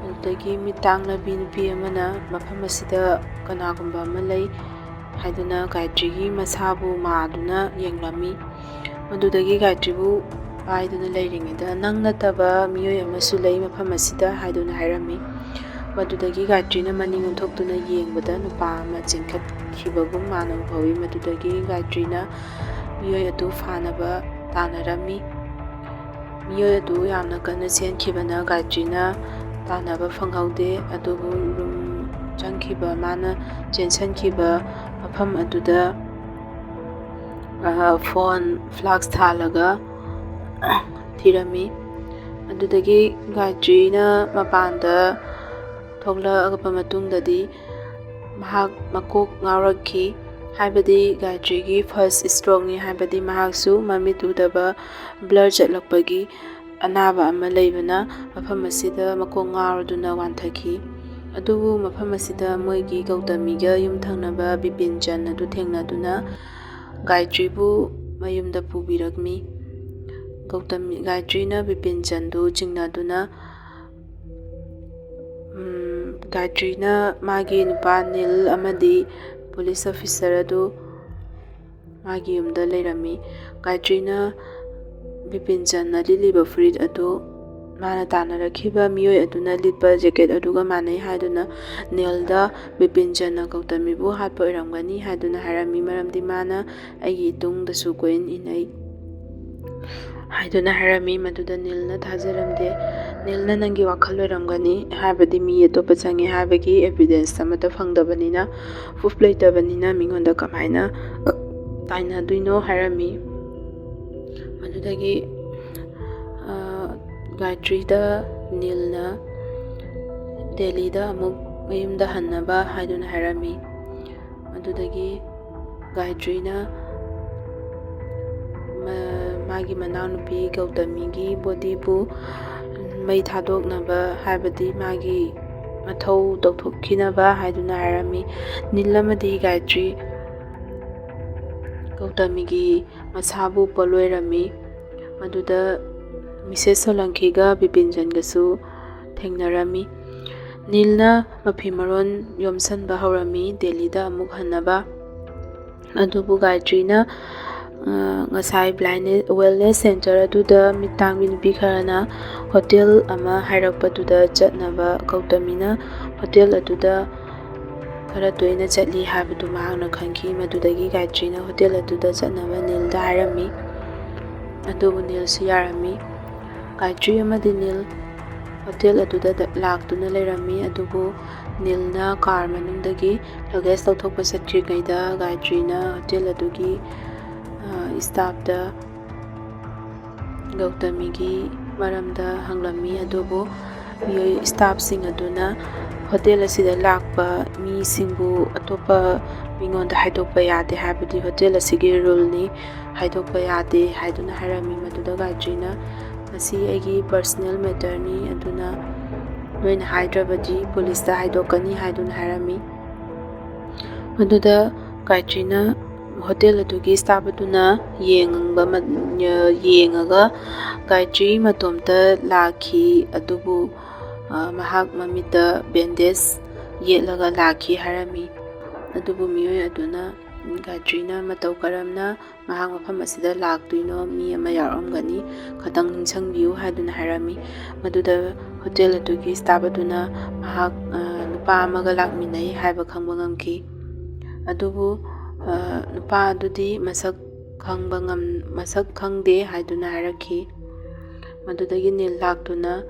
ꯑꯗꯨꯗꯒꯤ ꯃꯤꯠ ꯇꯥꯡꯂꯕꯤ ꯅꯨꯄꯤ ꯑꯃꯅ ꯃꯐꯝ ꯑꯁꯤꯗ ꯀꯅꯥꯒꯨꯝꯕ ꯑꯃ ꯂꯩ ꯍꯥꯏꯗꯨꯅ ꯒꯥꯌꯇ꯭ꯔꯤꯒꯤ ꯃꯁꯥꯕꯨ ꯃꯥꯗꯨꯅ ꯌꯦꯡꯂꯝꯃꯤ꯫ ꯃꯗꯨꯗꯒꯤ ꯒꯥꯌꯇ꯭ꯔꯤꯕꯨ ꯄꯥꯏꯗꯨꯅ ꯂꯩꯔꯤꯉꯩꯗ, "ꯅꯪ ꯅꯠꯇꯕ ꯃꯤꯑꯣꯏ ꯑꯃꯁꯨ ꯂꯩ ꯃꯐꯝ ꯑꯁꯤꯗ" ꯍꯥꯏꯗꯨꯅ ꯍꯥꯏꯔꯝꯃꯤ꯫ ꯃꯗꯨꯗꯒꯤ ꯒꯥꯌꯇ꯭ꯔꯤꯅ ꯃꯅꯤꯡ ꯑꯣꯟꯊꯣꯛꯇꯨꯅ ꯌꯦꯡꯕꯗ ꯅꯨꯄꯥ ꯑꯃ ꯆꯦꯟꯈꯠꯈꯤꯕꯒꯨꯝ ꯃꯥꯅ ꯎꯍꯧꯏ꯫ ꯃꯗꯨꯗꯒꯤ ꯒꯥꯌꯇ꯭ꯔꯤꯅ ꯃꯤꯑꯣꯏ ꯑꯗꯨ ꯐꯥꯅꯕ ꯇꯥꯟꯅꯔꯝꯃꯤ꯫ ꯃꯤꯑꯣꯏ ꯑꯗꯨ ꯌꯥꯝꯅ ꯀꯟꯅ ꯆꯦꯟꯈꯤꯕꯅ ꯒꯥꯌꯇ꯭ꯔꯤꯅ ꯇꯥꯟꯅꯕ ꯐꯪꯍꯧꯗꯦ, ꯑꯗꯨꯕꯨ ꯔꯨꯝ ꯆꯪꯈꯤꯕ, ꯃꯥꯅ ꯆꯦꯟꯁꯤꯟꯈꯤꯕ ꯃꯐꯝ ꯑꯗꯨꯗ, ꯑ, ꯐꯣꯟ ꯐ꯭ꯂꯥꯁꯛ ꯊꯥꯜꯂꯒ ꯊꯤꯔꯝꯃꯤ꯫ ꯑꯗꯨꯗꯒꯤ ꯒꯥꯌꯇ꯭ꯔꯤꯅ ꯃꯄꯥꯟꯗ ꯊꯣꯛꯂꯛꯑꯕ ꯃꯇꯨꯡꯗꯗꯤ ꯃꯍꯥꯛ ꯃꯀꯣꯛ ꯉꯥꯎꯔꯛꯈꯤ, ꯍꯥꯏꯕꯗꯤ ꯒꯥꯌꯇ꯭ꯔꯤꯒꯤ ꯐꯥꯔꯁ ꯁ꯭ꯇ꯭ꯔꯣꯛꯅꯤ, ꯍꯥꯏꯕꯗꯤ ꯃꯍꯥꯛꯁꯨ ꯃꯃꯤꯠ ꯎꯗꯕ, ꯕ꯭ꯂꯔ ꯆꯠꯂꯛꯄꯒꯤ ꯑꯅꯥꯕ ꯑꯃ ꯂꯩꯕꯅ ꯃꯐꯝ ꯑꯁꯤꯗ ꯃꯀꯣꯛ ꯉꯥꯎꯔꯗꯨꯅ ꯋꯥꯟꯊꯈꯤ꯫ ꯑꯗꯨꯕꯨ ꯃꯐꯝ ꯑꯁꯤꯗ ꯃꯣꯏꯒꯤ ꯒꯧꯇꯃꯤꯒ ꯌꯨꯝꯊꯪꯅꯕ ꯕꯤꯄꯤꯟ ꯆꯟ ꯑꯗꯨ ꯊꯦꯡꯅꯗꯨꯅ ꯒꯥꯌꯇ꯭ꯔꯤꯕꯨ ꯃꯌꯨꯝꯗ ꯄꯨꯕꯤꯔꯝꯃꯤ꯫ ꯒꯧꯇꯃꯤ, ꯒꯥꯌꯇ꯭ꯔꯤꯅ ꯕꯤꯄꯤꯟ ꯆꯟꯗꯨ ꯆꯤꯡꯅꯗꯨꯅ, ꯎꯝ, ꯒꯥꯌꯇ꯭ꯔꯤꯅ ꯃꯥꯒꯤ ꯅꯨꯄꯥ ꯅꯤꯜ ꯑꯃꯗꯤ ꯄꯨꯂꯤꯁ ꯑꯣꯐꯤꯁꯔ ꯑꯗꯨ ꯃꯥꯒꯤ ꯌꯨꯝꯗ ꯂꯩꯔꯝꯃꯤ꯫ ꯒꯥꯌꯇ꯭ꯔꯤꯅ ꯕꯤꯄꯤꯟꯆꯟꯅ ꯂꯤꯠꯂꯤꯕ ꯐꯨꯔꯤꯠ ꯑꯗꯨ ꯃꯥꯅ ꯇꯥꯟꯅꯔꯛꯈꯤꯕ ꯃꯤꯑꯣꯏ ꯑꯗꯨꯅ ꯂꯤꯠꯄ ꯖꯦꯀꯦꯠ ꯑꯗꯨꯒ ꯃꯥꯟꯅꯩ ꯍꯥꯏꯗꯨꯅ ꯅꯤꯜꯗ ꯕꯤꯄꯤꯟꯆꯟꯅ ꯒꯧꯇꯃꯤꯕꯨ ꯍꯥꯠꯄ ꯑꯣꯏꯔꯝꯒꯅꯤ ꯍꯥꯏꯗꯨꯅ ꯍꯥꯏꯔꯝꯃꯤ, ꯃꯔꯝꯗꯤ ꯃꯥꯅ ꯑꯩꯒꯤ ꯏꯇꯨꯡꯗꯁꯨ ꯀꯣꯏꯏꯟ ꯏꯟꯅꯩ ꯍꯥꯏꯗꯨꯅ ꯍꯥꯏꯔꯝꯃꯤ꯫ ꯃꯗꯨꯗ ꯅꯤꯜꯅ ꯊꯥꯖꯔꯝꯗꯦ꯫ ꯅꯤꯜꯅ ꯅꯪꯒꯤ ꯋꯥꯈꯜ ꯑꯣꯏꯔꯝꯒꯅꯤ, ꯍꯥꯏꯕꯗꯤ ꯃꯤ ꯑꯇꯣꯞꯄ ꯆꯪꯉꯦ ꯍꯥꯏꯕꯒꯤ evidence ꯑꯃꯠꯇ ꯐꯪꯗꯕꯅꯤꯅ, proof ꯂꯩꯇꯕꯅꯤꯅ ꯃꯤꯉꯣꯟꯗ ꯀꯃꯥꯏꯅ ꯇꯥꯏꯅꯗꯣꯏꯅꯣ ꯍꯥꯏꯔꯝꯃꯤ꯫ ꯃꯗꯨꯗꯒꯤ ꯒꯥꯌꯇ꯭ꯔꯤꯗ ꯅꯤꯜꯅ ꯗꯦꯜꯂꯤꯗ ꯑꯃꯨꯛ ꯃꯌꯨꯝꯗ ꯍꯟꯅꯕ ꯍꯥꯏꯗꯨꯅ ꯍꯥꯏꯔꯝꯃꯤ꯫ ꯃꯗꯨꯗꯒꯤ ꯒꯥꯌꯇ꯭ꯔꯤꯅ ꯃꯥꯒꯤ ꯃꯅꯥꯎꯅꯨꯄꯤ ꯒꯧꯇꯃꯤꯒꯤ ꯕꯣꯗꯤꯕꯨ ꯃꯩ ꯊꯥꯗꯣꯛꯅꯕ, ꯍꯥꯏꯕꯗꯤ ꯃꯥꯒꯤ ꯃꯊꯧ ꯇꯧꯊꯣꯛꯈꯤꯅꯕ ꯍꯥꯏꯗꯨꯅ ꯍꯥꯏꯔꯝꯃꯤ꯫ ꯅꯤꯜ ꯑꯃꯗꯤ ꯒꯥꯌꯇ꯭ꯔꯤ ꯒꯧꯇꯃꯤꯒꯤ ꯃꯁꯥꯕꯨ ꯄꯣꯠꯂꯣꯏꯔꯝꯃꯤ꯫ ꯃꯗꯨꯗ ꯃꯤꯁꯦꯁ ꯁꯣꯂꯪꯀꯤꯒ ꯕꯤꯄꯤꯟꯆꯟꯒꯁꯨ ꯊꯦꯡꯅꯔꯝꯃꯤ꯫ ꯅꯤꯜꯅ ꯃꯐꯤ ꯃꯔꯣꯟ ꯌꯣꯝꯁꯟꯕ ꯍꯧꯔꯝꯃꯤ ꯗꯦꯜꯂꯤꯗ ꯑꯃꯨꯛ ꯍꯟꯅꯕ꯫ ꯑꯗꯨꯕꯨ ꯒꯥꯌꯇ꯭ꯔꯤꯅ ꯉꯁꯥꯏ blind wellness centre ꯑꯗꯨꯗ ꯃꯤꯠ ꯇꯥꯡꯕꯤ ꯅꯨꯄꯤ ꯈꯔꯅ ꯍꯣꯇꯦꯜ ꯑꯃ ꯍꯥꯏꯔꯛꯄꯗꯨꯗ ꯆꯠꯅꯕ ꯒꯧꯇꯃꯤꯅ ꯍꯣꯇꯦꯜ ꯑꯗꯨꯗ ꯈꯔ ꯇꯣꯏꯅ ꯆꯠꯂꯤ ꯍꯥꯏꯕꯗꯨ ꯃꯍꯥꯛꯅ ꯈꯪꯈꯤ꯫ ꯃꯗꯨꯗꯒꯤ ꯒꯥꯌꯇ꯭ꯔꯤꯅ ꯍꯣꯇꯦꯜ ꯑꯗꯨꯗ ꯆꯠꯅꯕ ꯅꯤꯜꯗ ꯍꯥꯏꯔꯝꯃꯤ꯫ ꯑꯗꯨꯕꯨ ꯅꯤꯜꯁꯨ ꯌꯥꯔꯝꯃꯤ꯫ ꯒꯥꯌꯇ꯭ꯔꯤ ꯑꯃꯗꯤ ꯅꯤꯜ ꯍꯣꯇꯦꯜ ꯑꯗꯨꯗ ꯂꯥꯛꯇꯨꯅ ꯂꯩꯔꯝꯃꯤ꯫ ꯑꯗꯨꯕꯨ ꯅꯤꯜꯅ ꯀꯥꯔ ꯃꯅꯨꯡꯗꯒꯤ luggage ꯂꯧꯊꯣꯛꯄ ꯆꯠꯈ꯭ꯔꯤꯉꯩꯗ ꯒꯥꯌꯇ꯭ꯔꯤꯅ ꯍꯣꯇꯦꯜ ꯑꯗꯨꯒꯤ staffꯇ ꯒꯧꯇꯃꯤꯒꯤ ꯃꯔꯝꯗ ꯍꯪꯂꯝꯃꯤ꯫ ꯑꯗꯨꯕꯨ ꯃꯤꯑꯣꯏ staffꯁꯤꯡ ꯑꯗꯨꯅ ꯍꯣꯇꯦꯜ ꯑꯁꯤꯗ ꯂꯥꯛꯄ ꯃꯤꯁꯤꯡꯕꯨ ꯑꯇꯣꯞꯄ ꯃꯤꯉꯣꯟꯗ ꯍꯥꯏꯗꯣꯛꯄ ꯌꯥꯗꯦ, ꯍꯥꯏꯕꯗꯤ ꯍꯣꯇꯦꯜ ꯑꯁꯤꯒꯤ ruleꯅꯤ, ꯍꯥꯏꯗꯣꯛꯄ ꯌꯥꯗꯦ ꯍꯥꯏꯗꯨꯅ ꯍꯥꯏꯔꯝꯃꯤ꯫ ꯃꯗꯨꯗ ꯒꯥꯌꯇ꯭ꯔꯤꯅ ꯃꯁꯤ ꯑꯩꯒꯤ personal matterꯅꯤ, ꯑꯗꯨꯅ ꯅꯣꯏꯅ ꯍꯥꯏꯗ꯭ꯔꯕꯗꯤ ꯄꯨꯂꯤꯁꯇ ꯍꯥꯏꯗꯣꯛꯀꯅꯤ ꯍꯥꯏꯗꯨꯅ ꯍꯥꯏꯔꯝꯃꯤ꯫ ꯃꯗꯨꯗ ꯒꯥꯌꯇ꯭ꯔꯤꯅ ꯍꯣꯇꯦꯜ ꯑꯗꯨꯒꯤ staff ꯑꯗꯨꯅ ꯌꯦꯡꯕ ꯌꯦꯡꯉꯒ ꯒꯥꯌꯇ꯭ꯔꯤ ꯃꯇꯣꯝꯇ ꯂꯥꯛꯈꯤ꯫ ꯑꯗꯨꯕꯨ ꯃꯍꯥꯛ ꯃꯃꯤꯠꯇ bandage ꯌꯦꯠꯂꯒ ꯂꯥꯛꯈꯤ ꯍꯥꯏꯔꯝꯃꯤ꯫ ꯑꯗꯨꯕꯨ ꯃꯤꯑꯣꯏ ꯑꯗꯨꯅ ꯒꯥꯌꯇ꯭ꯔꯤꯅ "ꯃꯇꯧ ꯀꯔꯝꯅ ꯃꯍꯥꯛ ꯃꯐꯝ ꯑꯁꯤꯗ ꯂꯥꯛꯇꯣꯏꯅꯣ? ꯃꯤ ꯑꯃ ꯌꯥꯎꯔꯝꯒꯅꯤ, ꯈꯇꯪ ꯅꯤꯡꯁꯤꯡꯕꯤꯌꯨ" ꯍꯥꯏꯗꯨꯅ ꯍꯥꯏꯔꯝꯃꯤ꯫ ꯃꯗꯨꯗ ꯍꯣꯇꯦꯜ ꯑꯗꯨꯒꯤ ꯁ꯭ꯇꯥꯐ ꯑꯗꯨꯅ ꯃꯍꯥꯛ, ꯑ, ꯅꯨꯄꯥ ꯑꯃꯒ ꯂꯥꯛꯃꯤꯟꯅꯩ ꯍꯥꯏꯕ ꯈꯪꯕ ꯉꯝꯈꯤ꯫ ꯑꯗꯨꯕꯨ, ꯑ, ꯅꯨꯄꯥ ꯑꯗꯨꯗꯤ ꯃꯁꯛ ꯈꯪꯕ ꯉꯝ-, ꯃꯁꯛ ꯈꯪꯗꯦ ꯍꯥꯏꯗꯨꯅ ꯍꯥꯏꯔꯛꯈꯤ꯫ ꯃꯗꯨꯗꯒꯤ ꯅꯤꯜ ꯂꯥꯛꯇꯨꯅ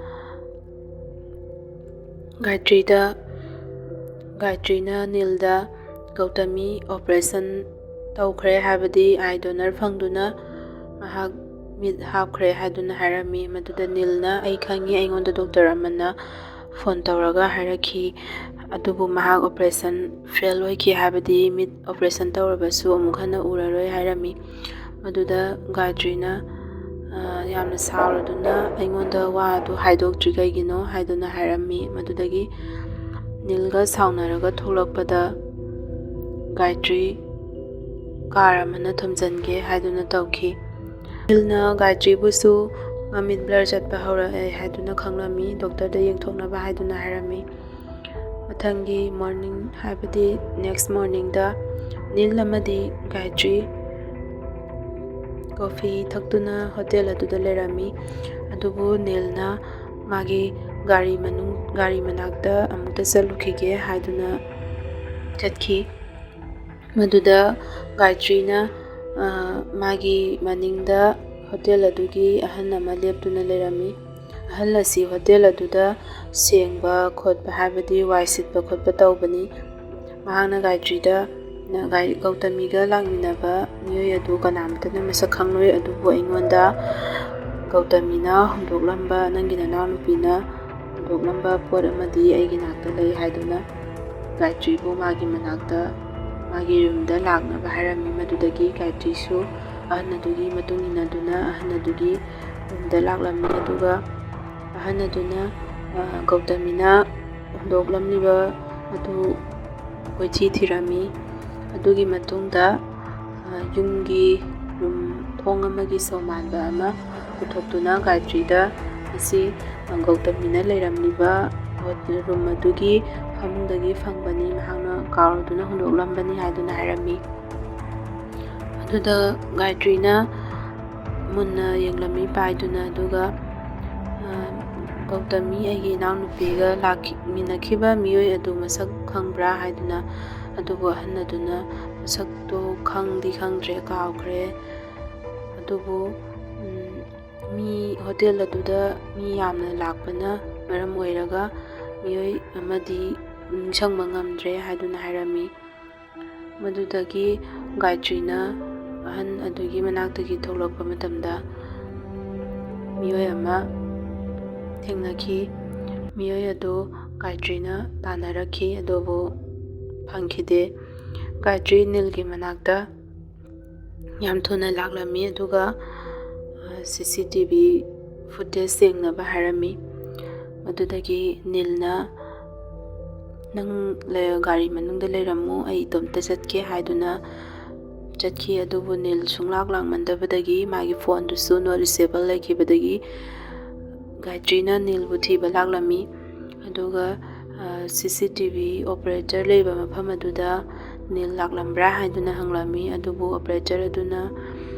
ꯒꯥꯌꯇ꯭ꯔꯤꯗ, ꯒꯥꯌꯇ꯭ꯔꯤꯅ ꯅꯤꯜꯗ "ꯒꯧꯇꯃꯤ ꯑꯣꯄꯔꯦꯁꯟ ꯇꯧꯈ꯭ꯔꯦ, ꯍꯥꯏꯕꯗꯤ ꯑꯥꯏ ꯗꯣꯅꯔ ꯐꯪꯗꯨꯅ ꯃꯍꯥꯛ ꯃꯤꯠ ꯍꯥꯞꯈ꯭ꯔꯦ" ꯍꯥꯏꯗꯨꯅ ꯍꯥꯏꯔꯝꯃꯤ꯫ ꯃꯗꯨꯗ ꯅꯤꯜꯅ, "ꯑꯩ ꯈꯪꯉꯤ, ꯑꯩꯉꯣꯟꯗ ꯗꯣꯛꯇꯔ ꯑꯃꯅ ꯐꯣꯟ ꯇꯧꯔꯒ ꯍꯥꯏꯔꯛꯈꯤ, ꯑꯗꯨꯕꯨ ꯃꯍꯥꯛ ꯑꯣꯄꯔꯦꯁꯟ ꯐꯦꯜ ꯑꯣꯏꯈꯤ, ꯍꯥꯏꯕꯗꯤ ꯃꯤꯠ ꯑꯣꯄꯔꯦꯁꯟ ꯇꯧꯔꯕꯁꯨ ꯑꯃꯨꯛ ꯍꯟꯅ ꯎꯔꯔꯣꯏ" ꯍꯥꯏꯔꯝꯃꯤ꯫ ꯃꯗꯨꯗ ꯒꯥꯌꯇ꯭ꯔꯤꯅ, ꯑ, ꯌꯥꯝꯅ ꯁꯥꯎꯔꯗꯨꯅ, "ꯑꯩꯉꯣꯟꯗ ꯋꯥ ꯑꯗꯨ ꯍꯥꯏꯗꯣꯛꯇ꯭ꯔꯤ ꯀꯩꯒꯤꯅꯣ?" ꯍꯥꯏꯗꯨꯅ ꯍꯥꯏꯔꯝꯃꯤ꯫ ꯃꯗꯨꯗꯒꯤ ꯅꯤꯜꯒ ꯁꯥꯎꯅꯔꯒ ꯊꯣꯛꯂꯛꯄꯗ ꯒꯥꯌꯇ꯭ꯔꯤ ꯀꯥꯔ ꯑꯃꯅ ꯊꯣꯝꯖꯤꯟꯒꯦ ꯍꯥꯏꯗꯨꯅ ꯇꯧꯈꯤ꯫ ꯅꯤꯜꯅ ꯒꯥꯌꯇ꯭ꯔꯤꯕꯨꯁꯨ ꯃꯃꯤꯠ ꯕ꯭ꯂꯔ ꯆꯠꯄ ꯍꯧꯔꯛꯑꯦ ꯍꯥꯏꯗꯨꯅ ꯈꯪꯂꯝꯃꯤ, ꯗꯣꯛꯇꯔꯗ ꯌꯦꯡꯊꯣꯛꯅꯕ ꯍꯥꯏꯗꯨꯅ ꯍꯥꯏꯔꯝꯃꯤ꯫ ꯃꯊꯪꯒꯤ ꯃꯣꯔꯅꯤꯡ, ꯍꯥꯏꯕꯗꯤ ꯅꯦꯛꯁ ꯃꯣꯔꯅꯤꯡꯗ ꯅꯤꯜ ꯑꯃꯗꯤ ꯒꯥꯌꯇ꯭ꯔꯤ ꯀꯣꯐꯤ ꯊꯛꯇꯨꯅ ꯍꯣꯇꯦꯜ ꯑꯗꯨꯗ ꯂꯩꯔꯝꯃꯤ꯫ ꯑꯗꯨꯕꯨ ꯅꯤꯜꯅ ꯃꯥꯒꯤ ꯒꯥꯔꯤ ꯃꯅꯨꯡ, ꯒꯥꯔꯤ ꯃꯅꯥꯛꯇ ꯑꯃꯨꯛꯇ ꯆꯠꯂꯨꯈꯤꯒꯦ ꯍꯥꯏꯗꯨꯅ ꯆꯠꯈꯤ꯫ ꯃꯗꯨꯗ ꯒꯥꯌꯇ꯭ꯔꯤꯅ, ꯑ, ꯃꯥꯒꯤ ꯃꯅꯤꯡꯗ ꯍꯣꯇꯦꯜ ꯑꯗꯨꯒꯤ ꯑꯍꯜ ꯑꯃ ꯂꯦꯞꯇꯨꯅ ꯂꯩꯔꯝꯃꯤ꯫ ꯑꯍꯜ ꯑꯁꯤ ꯍꯣꯇꯦꯜ ꯑꯗꯨꯗ ꯁꯦꯡꯕ ꯈꯣꯠꯄ, ꯍꯥꯏꯕꯗꯤ ꯋꯥꯏ ꯁꯤꯠꯄ ꯈꯣꯠꯄ ꯇꯧꯕꯅꯤ꯫ ꯃꯍꯥꯛꯅ ꯒꯥꯌꯇ꯭ꯔꯤꯗ, "ꯅ-, ꯒꯥꯏ-, ꯒꯧꯇꯃꯤꯒ ꯂꯥꯛꯃꯤꯟꯅꯕ ꯃꯤꯑꯣꯏ ꯑꯗꯨ ꯀꯅꯥꯃꯠꯇꯅ ꯃꯁꯛ ꯈꯪꯂꯣꯏ, ꯑꯗꯨꯕꯨ ꯑꯩꯉꯣꯟꯗ ꯒꯧꯇꯃꯤꯅ ꯍꯨꯟꯗꯣꯛꯂꯝꯕ, ꯅꯪꯒꯤ ꯅꯅꯥꯎꯅꯨꯄꯤꯅ ꯍꯨꯟꯗꯣꯛꯂꯝꯕ ꯄꯣꯠ ꯑꯃꯗꯤ ꯑꯩꯒꯤ ꯅꯥꯛꯇ ꯂꯩ" ꯍꯥꯏꯗꯨꯅ ꯒꯥꯌꯇ꯭ꯔꯤꯕꯨ ꯃꯥꯒꯤ ꯃꯅꯥꯛꯇ, ꯃꯥꯒꯤ ꯔꯨꯝꯗ ꯂꯥꯛꯅꯕ ꯍꯥꯏꯔꯝꯃꯤ꯫ ꯃꯗꯨꯗꯒꯤ ꯒꯥꯌꯇ꯭ꯔꯤꯁꯨ ꯑꯍꯟ ꯑꯗꯨꯒꯤ ꯃꯇꯨꯡ ꯏꯟꯅꯗꯨꯅ ꯑꯍꯟ ꯑꯗꯨꯒꯤ ꯔꯨꯝꯗ ꯂꯥꯛꯂꯝꯃꯤ꯫ ꯑꯗꯨꯒ ꯑꯍꯟ ꯑꯗꯨꯅ, ꯑ, ꯒꯧꯇꯃꯤꯅ ꯍꯨꯟꯗꯣꯛꯂꯝꯂꯤꯕ ꯑꯗꯨ ꯀꯣꯏꯊꯤ ꯊꯤꯔꯝꯃꯤ꯫ ꯑꯗꯨꯒꯤ ꯃꯇꯨꯡꯗ, ꯑ, ꯌꯨꯝꯒꯤ ꯔꯨꯝ, ꯊꯣꯡ ꯑꯃꯒꯤ ꯁꯣ ꯃꯥꯟꯕ ꯑꯃ ꯄꯨꯊꯣꯛꯇꯨꯅ ꯒꯥꯌꯇ꯭ꯔꯤꯗ "ꯃꯁꯤ, ꯑ, ꯒꯧꯇꯃꯤꯅ ꯂꯩꯔꯝꯂꯤꯕ ꯔꯨꯝ ꯑꯗꯨꯒꯤ ꯐꯃꯨꯡꯗꯒꯤ ꯐꯪꯕꯅꯤ, ꯃꯍꯥꯛꯅ ꯀꯥꯎꯔꯗꯨꯅ ꯍꯨꯟꯗꯣꯛꯂꯝꯕꯅꯤ" ꯍꯥꯏꯗꯨꯅ ꯍꯥꯏꯔꯝꯃꯤ꯫ ꯑꯗꯨꯗ ꯒꯥꯌꯇ꯭ꯔꯤꯅ ꯃꯨꯟꯅ ꯌꯦꯡꯂꯝꯃꯤ ꯄꯥꯏꯗꯨꯅ, ꯑꯗꯨꯒ, "ꯑ, ꯒꯧꯇꯃꯤ, ꯑꯩꯒꯤ ꯏꯅꯥꯎꯅꯨꯄꯤꯒ ꯂꯥꯛꯈꯤ-, ꯃꯤꯟꯅꯈꯤꯕ ꯃꯤꯑꯣꯏ ꯑꯗꯨ ꯃꯁꯛ ꯈꯪꯕ꯭ꯔꯥ?" ꯍꯥꯏꯗꯨꯅ꯫ ꯑꯗꯨꯕꯨ ꯑꯍꯟ ꯑꯗꯨꯅ, "ꯃꯁꯛꯇꯣ ꯈꯪꯗꯤ ꯈꯪꯗ꯭ꯔꯦ, ꯀꯥꯎꯈ꯭ꯔꯦ꯫ ꯑꯗꯨꯕꯨ, ꯎꯝ, ꯃꯤ, ꯍꯣꯇꯦꯜ ꯑꯗꯨꯗ ꯃꯤ ꯌꯥꯝꯅ ꯂꯥꯛꯄꯅ ꯃꯔꯝ ꯑꯣꯏꯔꯒ ꯃꯤꯑꯣꯏ ꯑꯃꯗꯤ ꯅꯤꯡꯁꯤꯡꯕ ꯉꯝꯗ꯭ꯔꯦ" ꯍꯥꯏꯗꯨꯅ ꯍꯥꯏꯔꯝꯃꯤ꯫ ꯃꯗꯨꯗꯒꯤ ꯒꯥꯌꯇ꯭ꯔꯤꯅ ꯑꯍꯟ ꯑꯗꯨꯒꯤ ꯃꯅꯥꯛꯇꯒꯤ ꯊꯣꯛꯂꯛꯄ ꯃꯇꯝꯗ ꯃꯤꯑꯣꯏ ꯑꯃ ꯊꯦꯡꯅꯈꯤ꯫ ꯃꯤꯑꯣꯏ ꯑꯗꯨ ꯒꯥꯌꯇ꯭ꯔꯤꯅ ꯇꯥꯟꯅꯔꯛꯈꯤ, ꯑꯗꯨꯕꯨ ꯐꯪꯈꯤꯗꯦ꯫ ꯒꯥꯌꯇ꯭ꯔꯤ ꯅꯤꯜꯒꯤ ꯃꯅꯥꯛꯇ ꯌꯥꯝ ꯊꯨꯅ ꯂꯥꯛꯂꯝꯃꯤ, ꯑꯗꯨꯒ, ꯑ, CCTV footage ꯌꯦꯡꯅꯕ ꯍꯥꯏꯔꯝꯃꯤ꯫ ꯃꯗꯨꯗꯒꯤ ꯅꯤꯜꯅ, "ꯅꯪ ꯂꯩ-, ꯒꯥꯔꯤ ꯃꯅꯨꯡꯗ ꯂꯩꯔꯝꯃꯨ, ꯑꯩ ꯏꯇꯣꯝꯇ ꯆꯠꯀꯦ" ꯍꯥꯏꯗꯨꯅ ꯆꯠꯈꯤ꯫ ꯑꯗꯨꯕꯨ ꯅꯤꯜ ꯁꯨꯡꯂꯥꯛ ꯂꯥꯛꯃꯟꯗꯕꯗꯒꯤ, ꯃꯥꯒꯤ ꯐꯣꯟꯗꯨꯁꯨ not reachable ꯂꯩꯈꯤꯕꯗꯒꯤ, ꯒꯥꯌꯇ꯭ꯔꯤꯅ ꯅꯤꯜꯕꯨ ꯊꯤꯕ ꯂꯥꯛꯂꯝꯃꯤ꯫ ꯑꯗꯨꯒ, ꯑ, CCTV operator ꯂꯩꯕ ꯃꯐꯝ ꯑꯗꯨꯗ ꯅꯤꯜ ꯂꯥꯛꯂꯝꯕ꯭ꯔꯥ ꯍꯥꯏꯗꯨꯅ ꯍꯪꯂꯝꯃꯤ꯫ ꯑꯗꯨꯕꯨ operator ꯑꯗꯨꯅ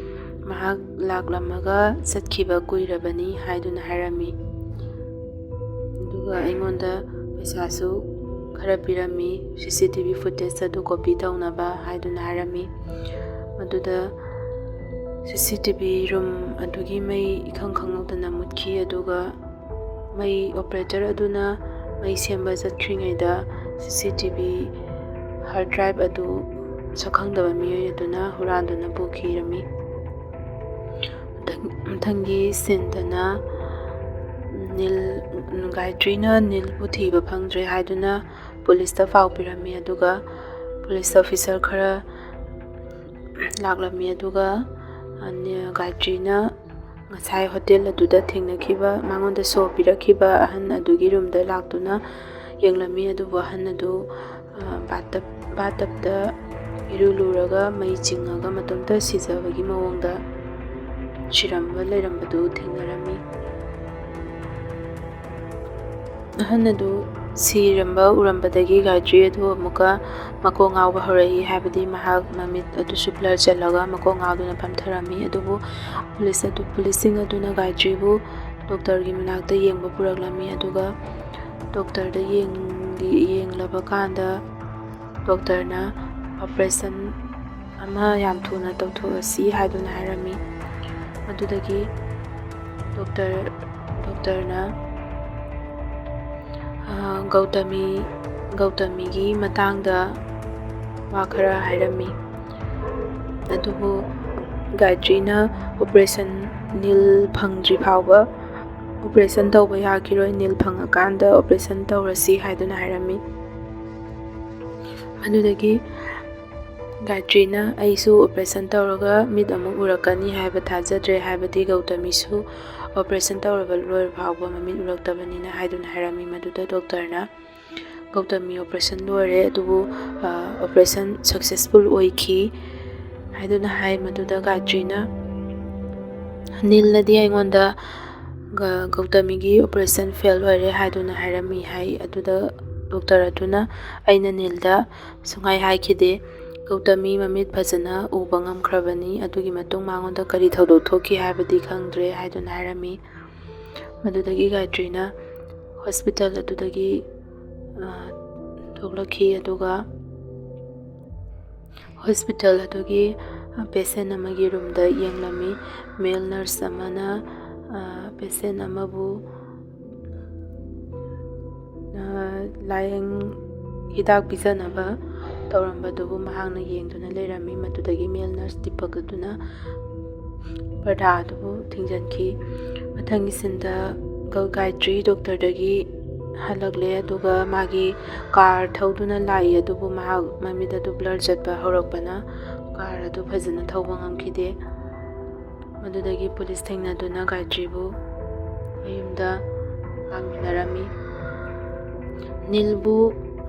ꯃꯍꯥꯛ ꯂꯥꯛꯂꯝꯃꯒ ꯆꯠꯈꯤꯕ ꯀꯨꯏꯔꯕꯅꯤ ꯍꯥꯏꯗꯨꯅ ꯍꯥꯏꯔꯝꯃꯤ꯫ ꯑꯗꯨꯒ ꯑꯩꯉꯣꯟꯗ ꯄꯩꯁꯥꯁꯨ ꯈꯔ ꯄꯤꯔꯝꯃꯤ, CCTV footage ꯑꯗꯨ copy ꯇꯧꯅꯕ ꯍꯥꯏꯗꯨꯅ ꯍꯥꯏꯔꯝꯃꯤ꯫ ꯃꯗꯨꯗ CCTV room ꯑꯗꯨꯒꯤ ꯃꯩ ꯏꯈꯪ ꯈꯪꯍꯧꯗꯅ ꯃꯨꯠꯈꯤ, ꯑꯗꯨꯒ ꯃꯩ operator ꯑꯗꯨꯅ ꯃꯩ ꯁꯦꯝꯕ ꯆꯠꯈ꯭ꯔꯤꯉꯩꯗ CCTV hard drive ꯑꯗꯨ ꯁꯛꯈꯪꯗꯕ ꯃꯤꯑꯣꯏ ꯑꯗꯨꯅ ꯍꯨꯔꯥꯟꯗꯨꯅ ꯄꯨꯈꯤꯔꯝꯃꯤ꯫ ꯃꯊꯪ-, ꯃꯊꯪꯒꯤ sceneꯗꯅ ꯅꯤꯜ, ꯒꯥꯌꯇ꯭ꯔꯤꯅ ꯅꯤꯜꯕꯨ ꯊꯤꯕ ꯐꯪꯗ꯭ꯔꯦ ꯍꯥꯏꯗꯨꯅ policeꯇ ꯄꯥꯎ ꯄꯤꯔꯝꯃꯤ, ꯑꯗꯨꯒ police officer ꯈꯔ ꯂꯥꯛꯂꯝꯃꯤ, ꯑꯗꯨꯒ, ꯑ, ꯅꯤ-, ꯒꯥꯌꯇ꯭ꯔꯤꯅ ꯉꯁꯥꯏ ꯍꯣꯇꯦꯜ ꯑꯗꯨꯗ ꯊꯦꯡꯅꯈꯤꯕ, ꯃꯉꯣꯟꯗ show ꯄꯤꯔꯛꯈꯤꯕ ꯑꯍꯟ ꯑꯗꯨꯒꯤ roomꯗ ꯂꯥꯛꯇꯨꯅ ꯌꯦꯡꯂꯝꯃꯤ, ꯑꯗꯨꯕꯨ ꯑꯍꯟ ꯑꯗꯨ, ꯑ, bathtub, bathtubꯇ ꯏꯔꯨ ꯂꯨꯔꯒ ꯃꯩ ꯆꯤꯡꯉꯒ ꯃꯇꯣꯝꯇ ꯁꯤꯖꯕꯒꯤ ꯃꯑꯣꯡꯗ ꯁꯤꯔꯝꯕ ꯂꯩꯔꯝꯕꯗꯨ ꯊꯦꯡꯅꯔꯝꯃꯤ꯫ ꯑꯍꯟ ꯑꯗꯨ ꯁꯤꯔꯝꯕ ꯎꯔꯝꯕꯗꯒꯤ ꯒꯥꯌꯇ꯭ꯔꯤ ꯑꯗꯨ ꯑꯃꯨꯛꯀ ꯃꯀꯣꯛ ꯉꯥꯎꯕ ꯍꯧꯔꯛꯏ, ꯍꯥꯏꯕꯗꯤ ꯃꯍꯥꯛ ꯃꯃꯤꯠ ꯑꯗꯨꯁꯨ ꯕ꯭ꯂꯔ ꯆꯠꯂꯒ ꯃꯀꯣꯛ ꯉꯥꯎꯗꯨꯅ ꯐꯝꯊꯔꯝꯃꯤ꯫ ꯑꯗꯨꯕꯨ ꯄꯨꯂꯤꯁ ꯑꯗꯨ, ꯄꯨꯂꯤꯁꯁꯤꯡ ꯑꯗꯨꯅ ꯒꯥꯌꯇ꯭ꯔꯤꯕꯨ ꯗꯣꯛꯇꯔꯒꯤ ꯃꯅꯥꯛꯇ ꯌꯦꯡꯕ ꯄꯨꯔꯛꯂꯝꯃꯤ꯫ ꯑꯗꯨꯒ ꯗꯣꯛꯇꯔꯗ ꯌꯦꯡꯂꯕ ꯀꯥꯟꯗ ꯗꯣꯛꯇꯔꯅ ꯑꯣꯄꯔꯦꯁꯟ ꯑꯃ ꯌꯥꯝ ꯊꯨꯅ ꯇꯧꯊꯣꯛꯂꯁꯤ ꯍꯥꯏꯗꯨꯅ ꯍꯥꯏꯔꯝꯃꯤ꯫ ꯑꯗꯨꯗꯒꯤ ꯗꯣꯛꯇꯔ ꯗꯣꯛꯇꯔꯅ ꯒꯧꯇꯃꯤ ꯒꯧꯇꯃꯤꯒꯤ ꯃꯇꯥꯡꯗ ꯋꯥ ꯈꯔ ꯍꯥꯏꯔꯝꯃꯤ꯫ ꯑꯗꯨꯕꯨ ꯒꯥꯌꯇ꯭ꯔꯤꯅ ꯑꯣꯄꯔꯦꯁꯟ ꯅꯤꯜ ꯐꯪꯗ꯭ꯔꯤ ꯐꯥꯎꯕ ꯑꯣꯄꯔꯦꯁꯟ ꯇꯧꯕ ꯌꯥꯈꯤꯔꯣꯏ, ꯅꯤꯜ ꯐꯪꯉꯀꯥꯟꯗ ꯑꯣꯄꯔꯦꯁꯟ ꯇꯧꯔꯁꯤ ꯍꯥꯏꯗꯨꯅ ꯍꯥꯏꯔꯝꯃꯤ꯫ ꯑꯗꯨꯗꯒꯤ ꯒꯥꯌꯇ꯭ꯔꯤꯅ, "ꯑꯩꯁꯨ ꯑꯣꯄꯔꯦꯁꯟ ꯇꯧꯔꯒ ꯃꯤꯠ ꯑꯃꯨꯛ ꯎꯔꯛꯀꯅꯤ ꯍꯥꯏꯕ ꯊꯥꯖꯗ꯭ꯔꯦ, ꯍꯥꯏꯕꯗꯤ ꯒꯧꯇꯃꯤꯁꯨ ꯑꯣꯄꯔꯦꯁꯟ ꯇꯧꯔꯕ ꯂꯣꯏꯔ ꯐꯥꯎꯕ ꯃꯃꯤꯠ ꯎꯔꯛꯇꯕꯅꯤꯅ" ꯍꯥꯏꯗꯨꯅ ꯍꯥꯏꯔꯝꯃꯤ꯫ ꯃꯗꯨꯗ ꯗꯣꯛꯇꯔꯅ, "ꯒꯧꯇꯃꯤ ꯑꯣꯄꯔꯦꯁꯟ ꯂꯣꯏꯔꯦ, ꯑꯗꯨꯕꯨ ꯑꯣꯄꯔꯦꯁꯟ ꯁꯛꯁꯦꯁꯐꯨꯜ ꯑꯣꯏꯈꯤ" ꯍꯥꯏꯗꯨꯅ ꯍꯥꯏ꯫ ꯃꯗꯨꯗ ꯒꯥꯌꯇ꯭ꯔꯤꯅ, "ꯅꯤꯜꯅꯗꯤ ꯑꯩꯉꯣꯟꯗ ꯒꯧꯇꯃꯤꯒꯤ ꯑꯣꯄꯔꯦꯁꯟ ꯐꯦꯜ ꯑꯣꯏꯔꯦ ꯍꯥꯏꯗꯨꯅ ꯍꯥꯏꯔꯝꯃꯤ" ꯍꯥꯏ꯫ ꯑꯗꯨꯗ ꯗꯣꯛꯇꯔ ꯑꯗꯨꯅ, "ꯑꯩꯅ ꯅꯤꯜꯗ ꯁꯨꯡꯍꯥꯏ ꯍꯥꯏꯈꯤꯗꯦ꯫ ꯒꯧꯇꯃꯤ ꯃꯃꯤꯠ ꯐꯖꯅ ꯎꯕ ꯉꯝꯈ꯭ꯔꯕꯅꯤ꯫ ꯑꯗꯨꯒꯤ ꯃꯇꯨꯡ ꯃꯉꯣꯟꯗ ꯀꯔꯤ ꯊꯧꯗꯣꯛ ꯊꯣꯛꯈꯤ ꯍꯥꯏꯕꯗꯤ ꯈꯪꯗ꯭ꯔꯦ" ꯍꯥꯏꯗꯨꯅ ꯍꯥꯏꯔꯝꯃꯤ꯫ ꯃꯗꯨꯗꯒꯤ ꯒꯥꯌꯇ꯭ꯔꯤꯅ ꯍꯣꯁꯄꯤꯇꯥꯜ ꯑꯗꯨꯗꯒꯤ ꯊꯣꯛꯂꯛꯈꯤ꯫ ꯑꯗꯨꯒ ꯍꯣꯁꯄꯤꯇꯥꯜ ꯑꯗꯨꯒꯤ ꯄꯦꯁꯦꯟ ꯑꯃꯒꯤ ꯔꯨꯝꯗ ꯌꯦꯡꯂꯝꯃꯤ꯫ ꯃꯦꯜ ꯅꯔꯁ ꯑꯃꯅ ꯄꯦꯁꯦꯟ ꯑꯃꯕꯨ ꯂꯥꯏꯌꯦꯡ ꯍꯤꯗꯥꯛ ꯄꯤꯖꯅꯕ ꯇꯧꯔꯝꯕꯗꯨꯕꯨ ꯃꯍꯥꯛꯅ ꯌꯦꯡꯗꯨꯅ ꯂꯩꯔꯝꯃꯤ꯫ ꯃꯗꯨꯗꯒꯤ ꯃꯦꯜ ꯅꯔꯁ ꯗꯤꯄꯛ ꯑꯗꯨꯅ ꯄꯔꯗꯥ ꯑꯗꯨꯕꯨ ꯊꯤꯡꯖꯤꯟꯈꯤ꯫ ꯃꯊꯪꯒꯤ ꯁꯤꯟꯗ ꯒꯥꯌꯇ꯭ꯔꯤ ꯗꯣꯛꯇꯔꯗꯒꯤ ꯍꯜꯂꯛꯂꯦ, ꯑꯗꯨꯒ ꯃꯥꯒꯤ ꯀꯥꯔ ꯊꯧꯗꯨꯅ ꯂꯥꯛꯏ, ꯑꯗꯨꯕꯨ ꯃꯍꯥꯛ ꯃꯃꯤꯠ ꯑꯗꯨ ꯕ꯭ꯂꯔ ꯆꯠꯄ ꯍꯧꯔꯛꯄꯅ ꯀꯥꯔ ꯑꯗꯨ ꯐꯖꯅ ꯊꯧꯕ ꯉꯝꯈꯤꯗꯦ꯫ ꯃꯗꯨꯗꯒꯤ ꯄꯨꯂꯤꯁ ꯊꯦꯡꯅꯗꯨꯅ ꯒꯥꯌꯇ꯭ꯔꯤꯕꯨ ꯃꯌꯨꯝꯗ ꯂꯥꯛꯃꯤꯟꯅꯔꯝꯃꯤ꯫ ꯅꯤꯜꯕꯨ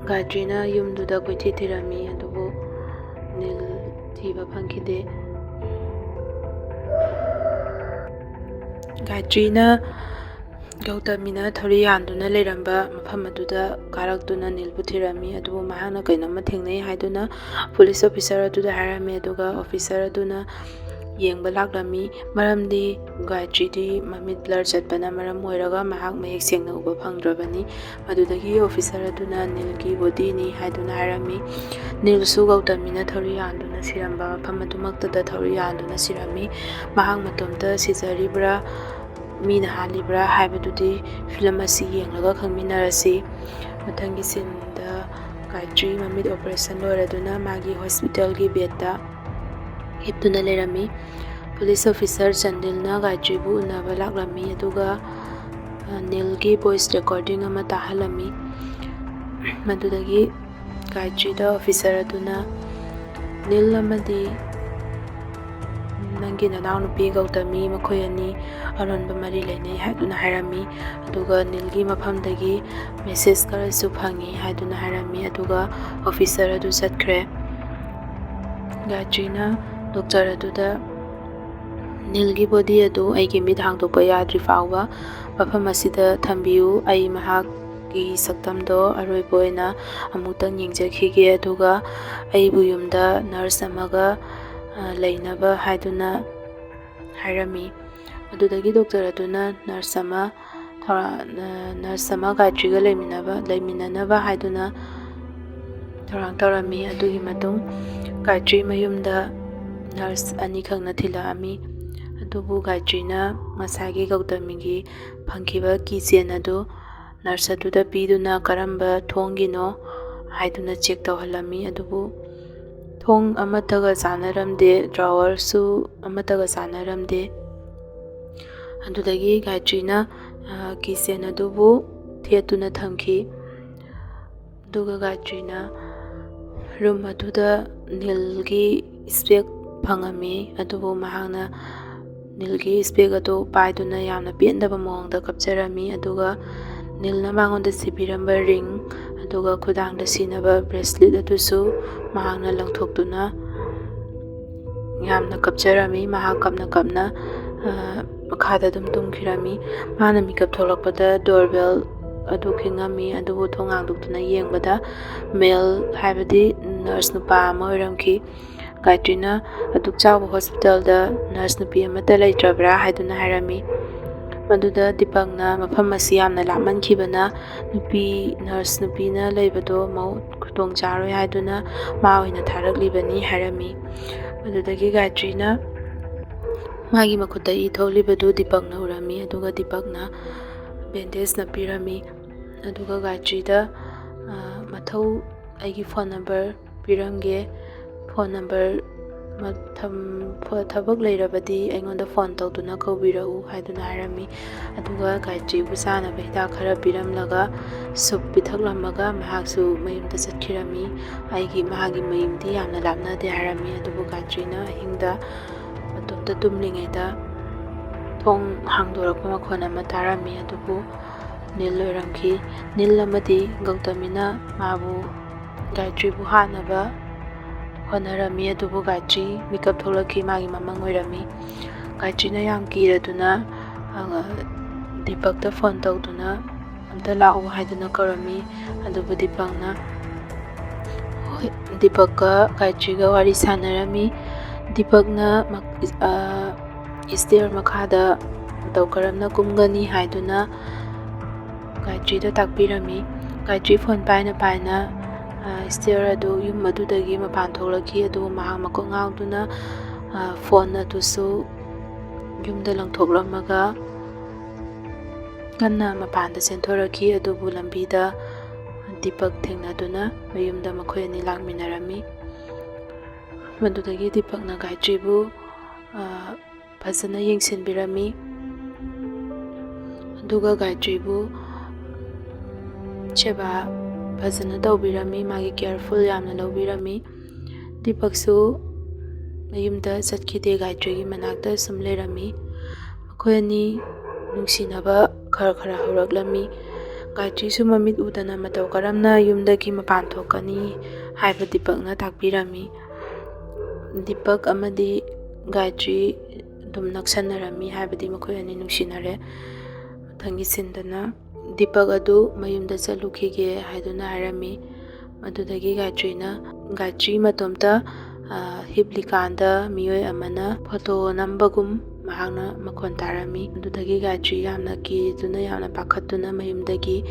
ꯒꯥꯌꯇ꯭ꯔꯤꯅ ꯌꯨꯝꯗꯨꯗ ꯀꯣꯏꯊꯤ ꯊꯤꯔꯝꯃꯤ, ꯑꯗꯨꯕꯨ ꯅꯤꯜ ꯊꯤꯕ ꯐꯪꯈꯤꯗꯦ꯫ ꯒꯥꯌꯇ꯭ꯔꯤꯅ ꯒꯧꯇꯃꯤꯅ ꯊꯧꯔꯤ ꯌꯥꯟꯗꯨꯅ ꯂꯩꯔꯝꯕ ꯃꯐꯝ ꯑꯗꯨꯗ ꯀꯥꯔꯛꯇꯨꯅ ꯅꯤꯜꯕꯨ ꯊꯤꯔꯝꯃꯤ꯫ ꯑꯗꯨꯕꯨ ꯃꯍꯥꯛꯅ ꯀꯩꯅꯣꯝꯃ ꯊꯦꯡꯅꯩ ꯍꯥꯏꯗꯨꯅ ꯄꯨꯂꯤꯁ ꯑꯣꯐꯤꯁꯥꯔ ꯑꯗꯨꯗ ꯍꯥꯏꯔꯝꯃꯤ꯫ ꯑꯗꯨꯒ ꯑꯣꯐꯤꯁꯥꯔ ꯑꯗꯨꯅ ꯌꯦꯡꯕ ꯂꯥꯛꯂꯝꯃꯤ꯫ ꯃꯔꯝꯗꯤ ꯒꯥꯌꯇ꯭ꯔꯤꯗꯤ ꯃꯃꯤꯠ ꯕ꯭ꯂꯔ ꯆꯠꯄꯅ ꯃꯔꯝ ꯑꯣꯏꯔꯒ ꯃꯍꯥꯛ ꯃꯌꯦꯛ ꯁꯦꯡꯅ ꯎꯕ ꯐꯪꯗ꯭ꯔꯕꯅꯤ꯫ ꯃꯗꯨꯗꯒꯤ ꯑꯣꯐꯤꯁꯥꯔ ꯑꯗꯨꯅ ꯅꯤꯜꯒꯤ ꯕꯣꯗꯤꯅꯤ ꯍꯥꯏꯗꯨꯅ ꯍꯥꯏꯔꯝꯃꯤ꯫ ꯅꯤꯜꯁꯨ ꯒꯧꯇꯃꯤꯅ ꯊꯧꯔꯤ ꯌꯥꯟꯗꯨꯅ ꯁꯤꯔꯝꯕ ꯃꯐꯝ ꯑꯗꯨꯃꯛꯇꯗ ꯊꯧꯔꯤ ꯌꯥꯟꯗꯨꯅ ꯁꯤꯔꯝꯃꯤ꯫ ꯃꯍꯥꯛ ꯃꯇꯣꯝꯇ ꯁꯤꯖꯔꯤꯕ꯭ꯔꯥ, ꯃꯤꯅ ꯍꯥꯠꯂꯤꯕ꯭ꯔꯥ ꯍꯥꯏꯕꯗꯨꯗꯤ ꯐꯤꯂꯝ ꯑꯁꯤ ꯌꯦꯡꯂꯒ ꯈꯪꯃꯤꯟꯅꯔꯁꯤ꯫ ꯃꯊꯪꯒꯤ ꯁꯤꯟꯗ ꯒꯥꯌꯇ꯭ꯔꯤ ꯃꯃꯤꯠ ꯑꯣꯄꯔꯦꯁꯟ ꯂꯣꯏꯔꯗꯨꯅ ꯃꯥꯒꯤ ꯍꯣꯁꯄꯤꯇꯥꯜꯒꯤ ꯕꯦꯗꯇ ꯍꯤꯞꯇꯨꯅ ꯂꯩꯔꯝꯃꯤ꯫ ꯄꯨꯂꯤꯁ ꯑꯣꯐꯤꯁꯥꯔ ꯆꯟꯗꯤꯜꯅ ꯒꯥꯌꯇ꯭ꯔꯤꯕꯨ ꯎꯅꯕ ꯂꯥꯛꯂꯝꯃꯤ, ꯑꯗꯨꯒ, ꯑ, ꯅꯤꯜꯒꯤ ꯚꯣꯏꯁ ꯔꯦꯀꯣꯔꯗꯤꯡ ꯑꯃ ꯇꯥꯍꯜꯂꯝꯃꯤ꯫ ꯃꯗꯨꯗꯒꯤ ꯒꯥꯌꯇ꯭ꯔꯤꯗ ꯑꯣꯐꯤꯁꯥꯔ ꯑꯗꯨꯅ, "ꯅꯤꯜ ꯑꯃꯗꯤ ꯅꯪꯒꯤ ꯅꯅꯥꯎꯅꯨꯄꯤ ꯒꯧꯇꯃꯤ, ꯃꯈꯣꯏ ꯑꯅꯤ ꯑꯔꯣꯟꯕ ꯃꯔꯤ ꯂꯩꯅꯩ" ꯍꯥꯏꯗꯨꯅ ꯍꯥꯏꯔꯝꯃꯤ꯫ ꯑꯗꯨꯒ ꯅꯤꯜꯒꯤ ꯃꯐꯝꯗꯒꯤ ꯃꯦꯁꯦꯖ ꯈꯔꯁꯨ ꯐꯪꯉꯤ ꯍꯥꯏꯗꯨꯅ ꯍꯥꯏꯔꯝꯃꯤ꯫ ꯑꯗꯨꯒ ꯑꯣꯐꯤꯁꯥꯔ ꯑꯗꯨ ꯆꯠꯈ꯭ꯔꯦ꯫ ꯒꯥꯌꯇ꯭ꯔꯤꯅ ꯗꯣꯛꯇꯔ ꯑꯗꯨꯗ, "ꯅꯤꯜꯒꯤ ꯕꯣꯗꯤ ꯑꯗꯨ ꯑꯩꯒꯤ ꯃꯤꯠ ꯍꯥꯡꯗꯣꯛꯄ ꯌꯥꯗ꯭ꯔꯤ ꯐꯥꯎꯕ ꯃꯐꯝ ꯑꯁꯤꯗ ꯊꯝꯕꯤꯌꯨ꯫ ꯑꯩ ꯃꯍꯥꯛꯀꯤ ꯁꯛꯇꯝꯗꯣ ꯑꯔꯣꯏꯕ ꯑꯣꯏꯅ ꯑꯃꯨꯛꯇꯪ ꯌꯦꯡꯖꯈꯤꯒꯦ꯫ ꯑꯗꯨꯒ ꯑꯩꯕꯨ ꯌꯨꯝꯗ ꯅꯔꯁ ꯑꯃꯒ, ꯑ, ꯂꯩꯅꯕ" ꯍꯥꯏꯗꯨꯅ ꯍꯥꯏꯔꯝꯃꯤ꯫ ꯑꯗꯨꯗꯒꯤ ꯗꯣꯛꯇꯔ ꯑꯗꯨꯅ ꯅꯔꯁ ꯑꯃ ꯊꯧꯔꯥ-, ꯅꯔꯁ ꯑꯃ ꯒꯥꯌꯇ꯭ꯔꯤꯒ ꯂꯩꯃꯤꯟꯅꯕ, ꯂꯩꯃꯤꯟꯅꯅꯕ ꯍꯥꯏꯗꯨꯅ ꯊꯧꯔꯥꯡ ꯇꯧꯔꯝꯃꯤ꯫ ꯑꯗꯨꯒꯤ ꯃꯇꯨꯡ ꯒꯥꯌꯇ꯭ꯔꯤ ꯃꯌꯨꯝꯗ ꯅꯔꯁ ꯑꯅꯤꯈꯛꯅ ꯊꯤꯜꯂꯛꯑꯝꯃꯤ꯫ ꯑꯗꯨꯕꯨ ꯒꯥꯌꯇ꯭ꯔꯤꯅ ꯉꯁꯥꯏꯒꯤ ꯒꯧꯇꯃꯤꯒꯤ ꯐꯪꯈꯤꯕ key chain ꯑꯗꯨ ꯅꯔꯁ ꯑꯗꯨꯗ ꯄꯤꯗꯨꯅ ꯀꯔꯝꯕ ꯊꯣꯡꯒꯤꯅꯣ ꯍꯥꯏꯗꯨꯅ ꯆꯦꯛ ꯇꯧꯍꯜꯂꯝꯃꯤ꯫ ꯑꯗꯨꯕꯨ ꯊꯣꯡ ꯑꯃꯠꯇꯒ ꯆꯥꯟꯅꯔꯝꯗꯦ, ꯗ꯭ꯔꯥꯋꯔꯁꯨ ꯑꯃꯠꯇꯒ ꯆꯥꯟꯅꯔꯝꯗꯦ꯫ ꯑꯗꯨꯗꯒꯤ ꯒꯥꯌꯇ꯭ꯔꯤꯅ, ꯑ, key chain ꯑꯗꯨꯕꯨ ꯊꯦꯠꯇꯨꯅ ꯊꯝꯈꯤ꯫ ꯑꯗꯨꯒ ꯒꯥꯌꯇ꯭ꯔꯤꯅ ꯔꯨꯝ ꯑꯗꯨꯗ ꯅꯤꯜꯒꯤ ꯏꯁꯄꯦꯛ ꯐꯪꯉꯝꯃꯤ꯫ ꯑꯗꯨꯕꯨ ꯃꯍꯥꯛꯅ ꯅꯤꯜꯒꯤ ꯏꯁꯄꯦꯛ ꯑꯗꯨ ꯄꯥꯏꯗꯨꯅ ꯌꯥꯝꯅ ꯄꯦꯟꯗꯕ ꯃꯑꯣꯡꯗ ꯀꯞꯆꯔꯝꯃꯤ꯫ ꯑꯗꯨꯒ ꯅꯤꯜꯅ ꯃꯉꯣꯟꯗ ꯁꯤꯕꯤꯔꯝꯕ ring, ꯑꯗꯨꯒ ꯈꯨꯗꯥꯡꯗ ꯁꯤꯅꯕ bracelet ꯑꯗꯨꯁꯨ ꯃꯍꯥꯛꯅ ꯂꯪꯊꯣꯛꯇꯨꯅ ꯌꯥꯝꯅ ꯀꯞꯆꯔꯝꯃꯤ꯫ ꯃꯍꯥꯛ ꯀꯞꯅ ꯀꯞꯅ, ꯑ, ꯃꯈꯥꯗ ꯑꯗꯨꯝ ꯇꯨꯝꯈꯤꯔꯝꯃꯤ꯫ ꯃꯥꯅ ꯃꯤꯀꯞ ꯊꯣꯛꯂꯛꯄꯗ doorbell ꯑꯗꯨ ꯈꯤꯡꯉꯝꯃꯤ, ꯑꯗꯨꯕꯨ ꯊꯣꯡ ꯍꯥꯡꯗꯣꯛꯇꯨꯅ ꯌꯦꯡꯕꯗ male, ꯍꯥꯏꯕꯗꯤ nurse ꯅꯨꯄꯥ ꯑꯃ ꯑꯣꯏꯔꯝꯈꯤ꯫ ꯒꯥꯌꯇ꯭ꯔꯤꯅ ꯑꯗꯨꯛ ꯆꯥꯎꯕ hospitalꯗ nurse ꯅꯨꯄꯤ ꯑꯃꯠꯇ ꯂꯩꯇ꯭ꯔꯕ꯭ꯔꯥ ꯍꯥꯏꯗꯨꯅ ꯍꯥꯏꯔꯝꯃꯤ꯫ ꯃꯗꯨꯗ ꯗꯤꯄꯛꯅ ꯃꯐꯝ ꯑꯁꯤ ꯌꯥꯝꯅ ꯂꯥꯞꯃꯟꯈꯤꯕꯅ ꯅꯨꯄꯤ, nurse ꯅꯨꯄꯤꯅ ꯂꯩꯕꯗꯣ ꯃꯧ ꯈꯨꯗꯣꯡ ꯆꯥꯔꯣꯏ ꯍꯥꯏꯗꯨꯅ ꯃꯥ ꯑꯣꯏꯅ ꯊꯥꯔꯛꯂꯤꯕꯅꯤ ꯍꯥꯏꯔꯝꯃꯤ꯫ ꯃꯗꯨꯗꯒꯤ ꯒꯥꯌꯇ꯭ꯔꯤꯅ ꯃꯥꯒꯤ ꯃꯈꯨꯠꯇ ꯏ ꯊꯣꯛꯂꯤꯕꯗꯨ ꯗꯤꯄꯛꯅ ꯎꯔꯝꯃꯤ, ꯑꯗꯨꯒ ꯗꯤꯄꯛꯅ bandage ꯅꯞꯄꯤꯔꯝꯃꯤ꯫ ꯑꯗꯨꯒ ꯒꯥꯌꯇ꯭ꯔꯤꯗ, "ꯑ, ꯃꯊꯧ, ꯑꯩꯒꯤ phone number ꯄꯤꯔꯝꯒꯦ, phone number ꯃ-, ꯊꯝ-, ꯐ-, ꯊꯕꯛ ꯂꯩꯔꯕꯗꯤ ꯑꯩꯉꯣꯟꯗ phone ꯇꯧꯗꯨꯅ ꯀꯧꯕꯤꯔꯛꯎ" ꯍꯥꯏꯗꯨꯅ ꯍꯥꯏꯔꯝꯃꯤ꯫ ꯑꯗꯨꯒ ꯒꯥꯌꯇ꯭ꯔꯤꯕꯨ ꯆꯥꯅꯕ ꯍꯤꯗꯥꯛ ꯈꯔ ꯄꯤꯔꯝꯂꯒ soup ꯄꯤꯊꯛꯂꯝꯃꯒ ꯃꯍꯥꯛꯁꯨ ꯃꯌꯨꯝꯗ ꯆꯠꯈꯤꯔꯝꯃꯤ꯫ ꯑꯩꯒꯤ, ꯃꯍꯥꯛꯀꯤ ꯃꯌꯨꯝꯗꯤ ꯌꯥꯝꯅ ꯂꯥꯞꯅꯗꯦ ꯍꯥꯏꯔꯝꯃꯤ꯫ ꯑꯗꯨꯕꯨ ꯒꯥꯌꯇ꯭ꯔꯤꯅ ꯑꯍꯤꯡꯗ ꯃꯇꯣꯝꯇ ꯇꯨꯝꯂꯤꯉꯩꯗ ꯊꯣꯡ ꯍꯥꯡꯗꯣꯔꯛꯄ ꯃꯈꯣꯟ ꯑꯃ ꯇꯥꯔꯝꯃꯤ, ꯑꯗꯨꯕꯨ ꯅꯤꯜ ꯑꯣꯏꯔꯝꯈꯤ꯫ ꯅꯤꯜ ꯑꯃꯗꯤ ꯒꯧꯇꯃꯤꯅ ꯃꯥꯕꯨ, ꯒꯥꯌꯇ꯭ꯔꯤꯕꯨ ꯍꯥꯠꯅꯕ ꯍꯣꯠꯅꯔꯝꯃꯤ, ꯑꯗꯨꯕꯨ ꯒꯥꯌꯇ꯭ꯔꯤ ꯃꯤꯀꯞ ꯊꯣꯛꯂꯛꯈꯤ, ꯃꯥꯒꯤ ꯃꯃꯪ ꯑꯣꯏꯔꯝꯃꯤ꯫ ꯒꯥꯌꯇ꯭ꯔꯤꯅ ꯌꯥꯝ ꯀꯤꯔꯗꯨꯅ, ꯑ, ꯗꯤꯄꯛꯇ phone ꯇꯧꯗꯨꯅ "ꯑꯝꯇ ꯂꯥꯛꯎ" ꯍꯥꯏꯗꯨꯅ ꯀꯧꯔꯝꯃꯤ꯫ ꯑꯗꯨꯕꯨ ꯗꯤꯄꯛꯅ, ꯍꯣꯏ, ꯗꯤꯄꯛꯀ ꯒꯥꯌꯇ꯭ꯔꯤꯒ ꯋꯥꯔꯤ ꯁꯥꯟꯅꯔꯝꯃꯤ꯫ ꯗꯤꯄꯛꯅ ꯃꯛ-, ꯑ, stair ꯃꯈꯥꯗ ꯃꯇꯧ ꯀꯔꯝꯅ ꯀꯨꯝꯒꯅꯤ ꯍꯥꯏꯗꯨꯅ ꯒꯥꯌꯇ꯭ꯔꯤꯗ ꯇꯥꯛꯄꯤꯔꯝꯃꯤ꯫ ꯒꯥꯌꯇ꯭ꯔꯤ phone ꯄꯥꯏꯅ ꯄꯥꯏꯅ, ꯑ, stair ꯑꯗꯨ, ꯌꯨꯝ ꯑꯗꯨꯗꯒꯤ ꯃꯄꯥꯟ ꯊꯣꯛꯂꯛꯈꯤ, ꯑꯗꯨꯕꯨ ꯃꯍꯥꯛ ꯃꯀꯣꯛ ꯉꯥꯎꯗꯨꯅ, ꯑ, phone ꯑꯗꯨꯁꯨ ꯌꯨꯝꯗ ꯂꯪꯊꯣꯛꯂꯝꯃꯒ ꯀꯟꯅ ꯃꯄꯥꯟꯗ ꯆꯦꯟꯊꯣꯔꯛꯈꯤ꯫ ꯑꯗꯨꯕꯨ ꯂꯝꯕꯤꯗ ꯗꯤꯄꯛ ꯊꯦꯡꯅꯗꯨꯅ ꯃꯌꯨꯝꯗ ꯃꯈꯣꯏ ꯑꯅꯤ ꯂꯥꯛꯃꯤꯟꯅꯔꯝꯃꯤ꯫ ꯃꯗꯨꯗꯒꯤ ꯗꯤꯄꯛꯅ ꯒꯥꯌꯇ꯭ꯔꯤꯕꯨ, ꯑ, ꯐꯖꯅ ꯌꯦꯡꯁꯤꯟꯕꯤꯔꯝꯃꯤ꯫ ꯑꯗꯨꯒ ꯒꯥꯌꯇ꯭ꯔꯤꯕꯨ ꯁꯦꯕꯥ ꯐꯖꯅ ꯇꯧꯕꯤꯔꯝꯃꯤ, ꯃꯥꯒꯤ careful ꯌꯥꯝꯅ ꯂꯧꯕꯤꯔꯝꯃꯤ꯫ ꯗꯤꯄꯛꯁꯨ ꯃꯌꯨꯝꯗ ꯆꯠꯈꯤꯗꯦ, ꯒꯥꯌꯇ꯭ꯔꯤꯒꯤ ꯃꯅꯥꯛꯇ ꯁꯨꯝ ꯂꯩꯔꯝꯃꯤ꯫ ꯃꯈꯣꯏ ꯑꯅꯤ ꯅꯨꯡꯁꯤꯅꯕ ꯈꯔ ꯈꯔ ꯍꯧꯔꯛꯂꯝꯃꯤ꯫ ꯒꯥꯌꯇ꯭ꯔꯤꯁꯨ ꯃꯃꯤꯠ ꯎꯗꯅ ꯃꯇꯧ ꯀꯔꯝꯅ ꯌꯨꯝꯗꯒꯤ ꯃꯄꯥꯟ ꯊꯣꯛꯀꯅꯤ ꯍꯥꯏꯕ ꯗꯤꯄꯛꯅ ꯇꯥꯛꯄꯤꯔꯝꯃꯤ꯫ ꯗꯤꯄꯛ ꯑꯃꯗꯤ ꯒꯥꯌꯇ꯭ꯔꯤ ꯑꯗꯨꯝ ꯅꯛꯁꯟꯅꯔꯝꯃꯤ, ꯍꯥꯏꯕꯗꯤ ꯃꯈꯣꯏ ꯑꯅꯤ ꯅꯨꯡꯁꯤꯅꯔꯦ꯫ ꯃꯊꯪꯒꯤ ꯁꯤꯟꯗꯅ ꯗꯤꯄꯛ ꯑꯗꯨ ꯃꯌꯨꯝꯗ ꯆꯠꯂꯨꯈꯤꯒꯦ ꯍꯥꯏꯗꯨꯅ ꯍꯥꯏꯔꯝꯃꯤ꯫ ꯑꯗꯨꯗꯒꯤ ꯒꯥꯌꯇ꯭ꯔꯤꯅ, ꯒꯥꯌꯇ꯭ꯔꯤ ꯃꯇꯣꯝꯇ, ꯑ, ꯍꯤꯞꯂꯤꯀꯥꯟꯗ ꯃꯤꯑꯣꯏ ꯑꯃꯅ ꯐꯣꯇꯣ ꯅꯝꯕꯒꯨꯝ ꯃꯍꯥꯛꯅ ꯃꯈꯣꯟ ꯇꯥꯔꯝꯃꯤ꯫ ꯑꯗꯨꯗꯒꯤ ꯒꯥꯌꯇ꯭ꯔꯤ ꯌꯥꯝꯅ ꯀꯤꯗꯨꯅ, ꯌꯥꯝꯅ ꯄꯥꯈꯠꯇꯨꯅ ꯃꯌꯨꯝꯗꯒꯤ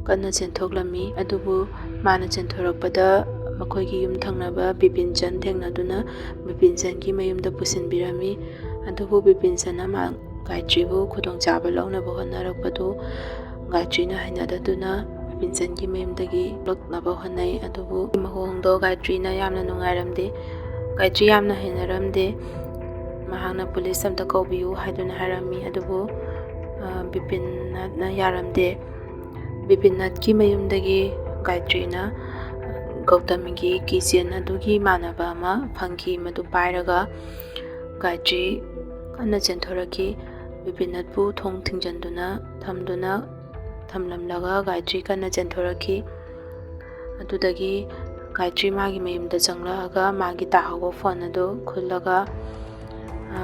ꯀꯟꯅ ꯆꯦꯟꯊꯣꯛꯂꯝꯃꯤ꯫ ꯑꯗꯨꯕꯨ ꯃꯥꯅ ꯆꯦꯟꯊꯣꯔꯛꯄꯗ ꯃꯈꯣꯏꯒꯤ ꯌꯨꯝ ꯊꯪꯅꯕ ꯕꯤꯄꯤꯟꯆꯟ ꯊꯦꯡꯅꯗꯨꯅ ꯕꯤꯄꯤꯟꯆꯟꯒꯤ ꯃꯌꯨꯝꯗ ꯄꯨꯁꯤꯟꯕꯤꯔꯝꯃꯤ꯫ ꯑꯗꯨꯕꯨ ꯕꯤꯄꯤꯟꯆꯟꯅ ꯃꯥ ꯒꯥꯌꯇ꯭ꯔꯤꯕꯨ ꯈꯨꯗꯣꯡꯆꯥꯕ ꯂꯧꯅꯕ ꯍꯣꯠꯅꯔꯛꯄꯗꯨ ꯒꯥꯌꯇ꯭ꯔꯤꯅ ꯍꯩꯅꯗꯗꯨꯅ ꯕꯤꯄꯤꯟꯆꯟꯒꯤ ꯃꯌꯨꯝꯗꯒꯤ ꯊꯣꯛꯂꯛꯅꯕ ꯍꯣꯠꯅꯩ꯫ ꯑꯗꯨꯕꯨ ꯃꯑꯣꯡꯗꯣ ꯒꯥꯌꯇ꯭ꯔꯤꯅ ꯌꯥꯝꯅ ꯅꯨꯡꯉꯥꯏꯔꯝꯗꯦ꯫ ꯒꯥꯌꯇ꯭ꯔꯤ ꯌꯥꯝꯅ ꯍꯩꯅꯔꯝꯗꯦ꯫ ꯃꯍꯥꯛꯅ ꯄꯨꯂꯤꯁ ꯑꯝꯇ ꯀꯧꯕꯤꯌꯨ ꯍꯥꯏꯗꯨꯅ ꯍꯥꯏꯔꯝꯃꯤ꯫ ꯑꯗꯨꯕꯨ, ꯑ, ꯕꯤꯄꯤꯟꯅ ꯌꯥꯔꯝꯗꯦ꯫ ꯕꯤꯄꯤꯟꯅꯠꯀꯤ ꯃꯌꯨꯝꯗꯒꯤ ꯒꯥꯌꯇ꯭ꯔꯤꯅ ꯒꯧꯇꯃꯤꯒꯤ keychain ꯑꯗꯨꯒꯤ ꯃꯥꯟꯅꯕ ꯑꯃ ꯐꯪꯈꯤ꯫ ꯃꯗꯨ ꯄꯥꯏꯔꯒ ꯒꯥꯌꯇ꯭ꯔꯤ ꯀꯟꯅ ꯆꯦꯟꯊꯣꯔꯛꯈꯤ꯫ ꯕꯤꯄꯤꯟꯅꯠꯄꯨ ꯊꯣꯡ ꯊꯤꯡꯖꯤꯟꯗꯨꯅ ꯊꯝꯗꯨꯅ, ꯊꯝꯂꯝꯂꯒ ꯒꯥꯌꯇ꯭ꯔꯤ ꯀꯟꯅ ꯆꯦꯟꯊꯣꯔꯛꯈꯤ꯫ ꯑꯗꯨꯗꯒꯤ ꯒꯥꯌꯇ꯭ꯔꯤ ꯃꯥꯒꯤ ꯃꯌꯨꯝꯗ ꯆꯪꯂꯛꯑꯒ ꯃꯥꯒꯤ ꯇꯥꯍꯧꯕ phone ꯑꯗꯨ ꯈꯨꯜꯂꯒ, ꯑ,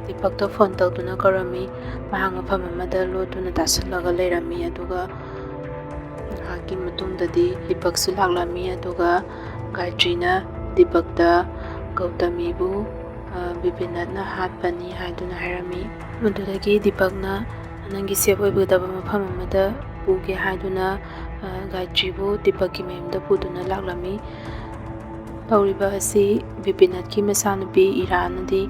ꯗꯤꯄꯛꯇ phone ꯇꯧꯗꯨꯅ ꯀꯧꯔꯝꯃꯤ꯫ ꯃꯍꯥꯛ ꯃꯐꯝ ꯑꯃꯗ ꯂꯣꯠꯇꯨꯅ ꯇꯥꯁꯤꯜꯂꯒ ꯂꯩꯔꯝꯃꯤ꯫ ꯑꯗꯨꯒ ꯉꯥꯏꯍꯥꯛꯀꯤ ꯃꯇꯨꯡꯗꯗꯤ ꯗꯤꯄꯛꯁꯨ ꯂꯥꯛꯂꯝꯃꯤ꯫ ꯑꯗꯨꯒ ꯒꯥꯌꯇ꯭ꯔꯤꯅ ꯗꯤꯄꯛꯇ ꯒꯧꯇꯃꯤꯕꯨ, ꯑ, ꯕꯤꯄꯤꯟꯅꯠꯅ ꯍꯥꯠꯄꯅꯤ ꯍꯥꯏꯗꯨꯅ ꯍꯥꯏꯔꯝꯃꯤ꯫ ꯃꯗꯨꯗꯒꯤ ꯗꯤꯄꯛꯅ ꯅꯪꯒꯤ safe ꯑꯣꯏꯒꯗꯕ ꯃꯐꯝ ꯑꯃꯗ ꯄꯨꯒꯦ ꯍꯥꯏꯗꯨꯅ, ꯑ, ꯒꯥꯌꯇ꯭ꯔꯤꯕꯨ ꯗꯤꯄꯛꯀꯤ ꯃꯌꯨꯝꯗ ꯄꯨꯗꯨꯅ ꯂꯥꯛꯂꯝꯃꯤ꯫ ꯇꯧꯔꯤꯕ ꯑꯁꯤ ꯕꯤꯄꯤꯟꯅꯠꯀꯤ ꯃꯆꯥꯅꯨꯄꯤ ꯏꯔꯥꯅꯗꯤ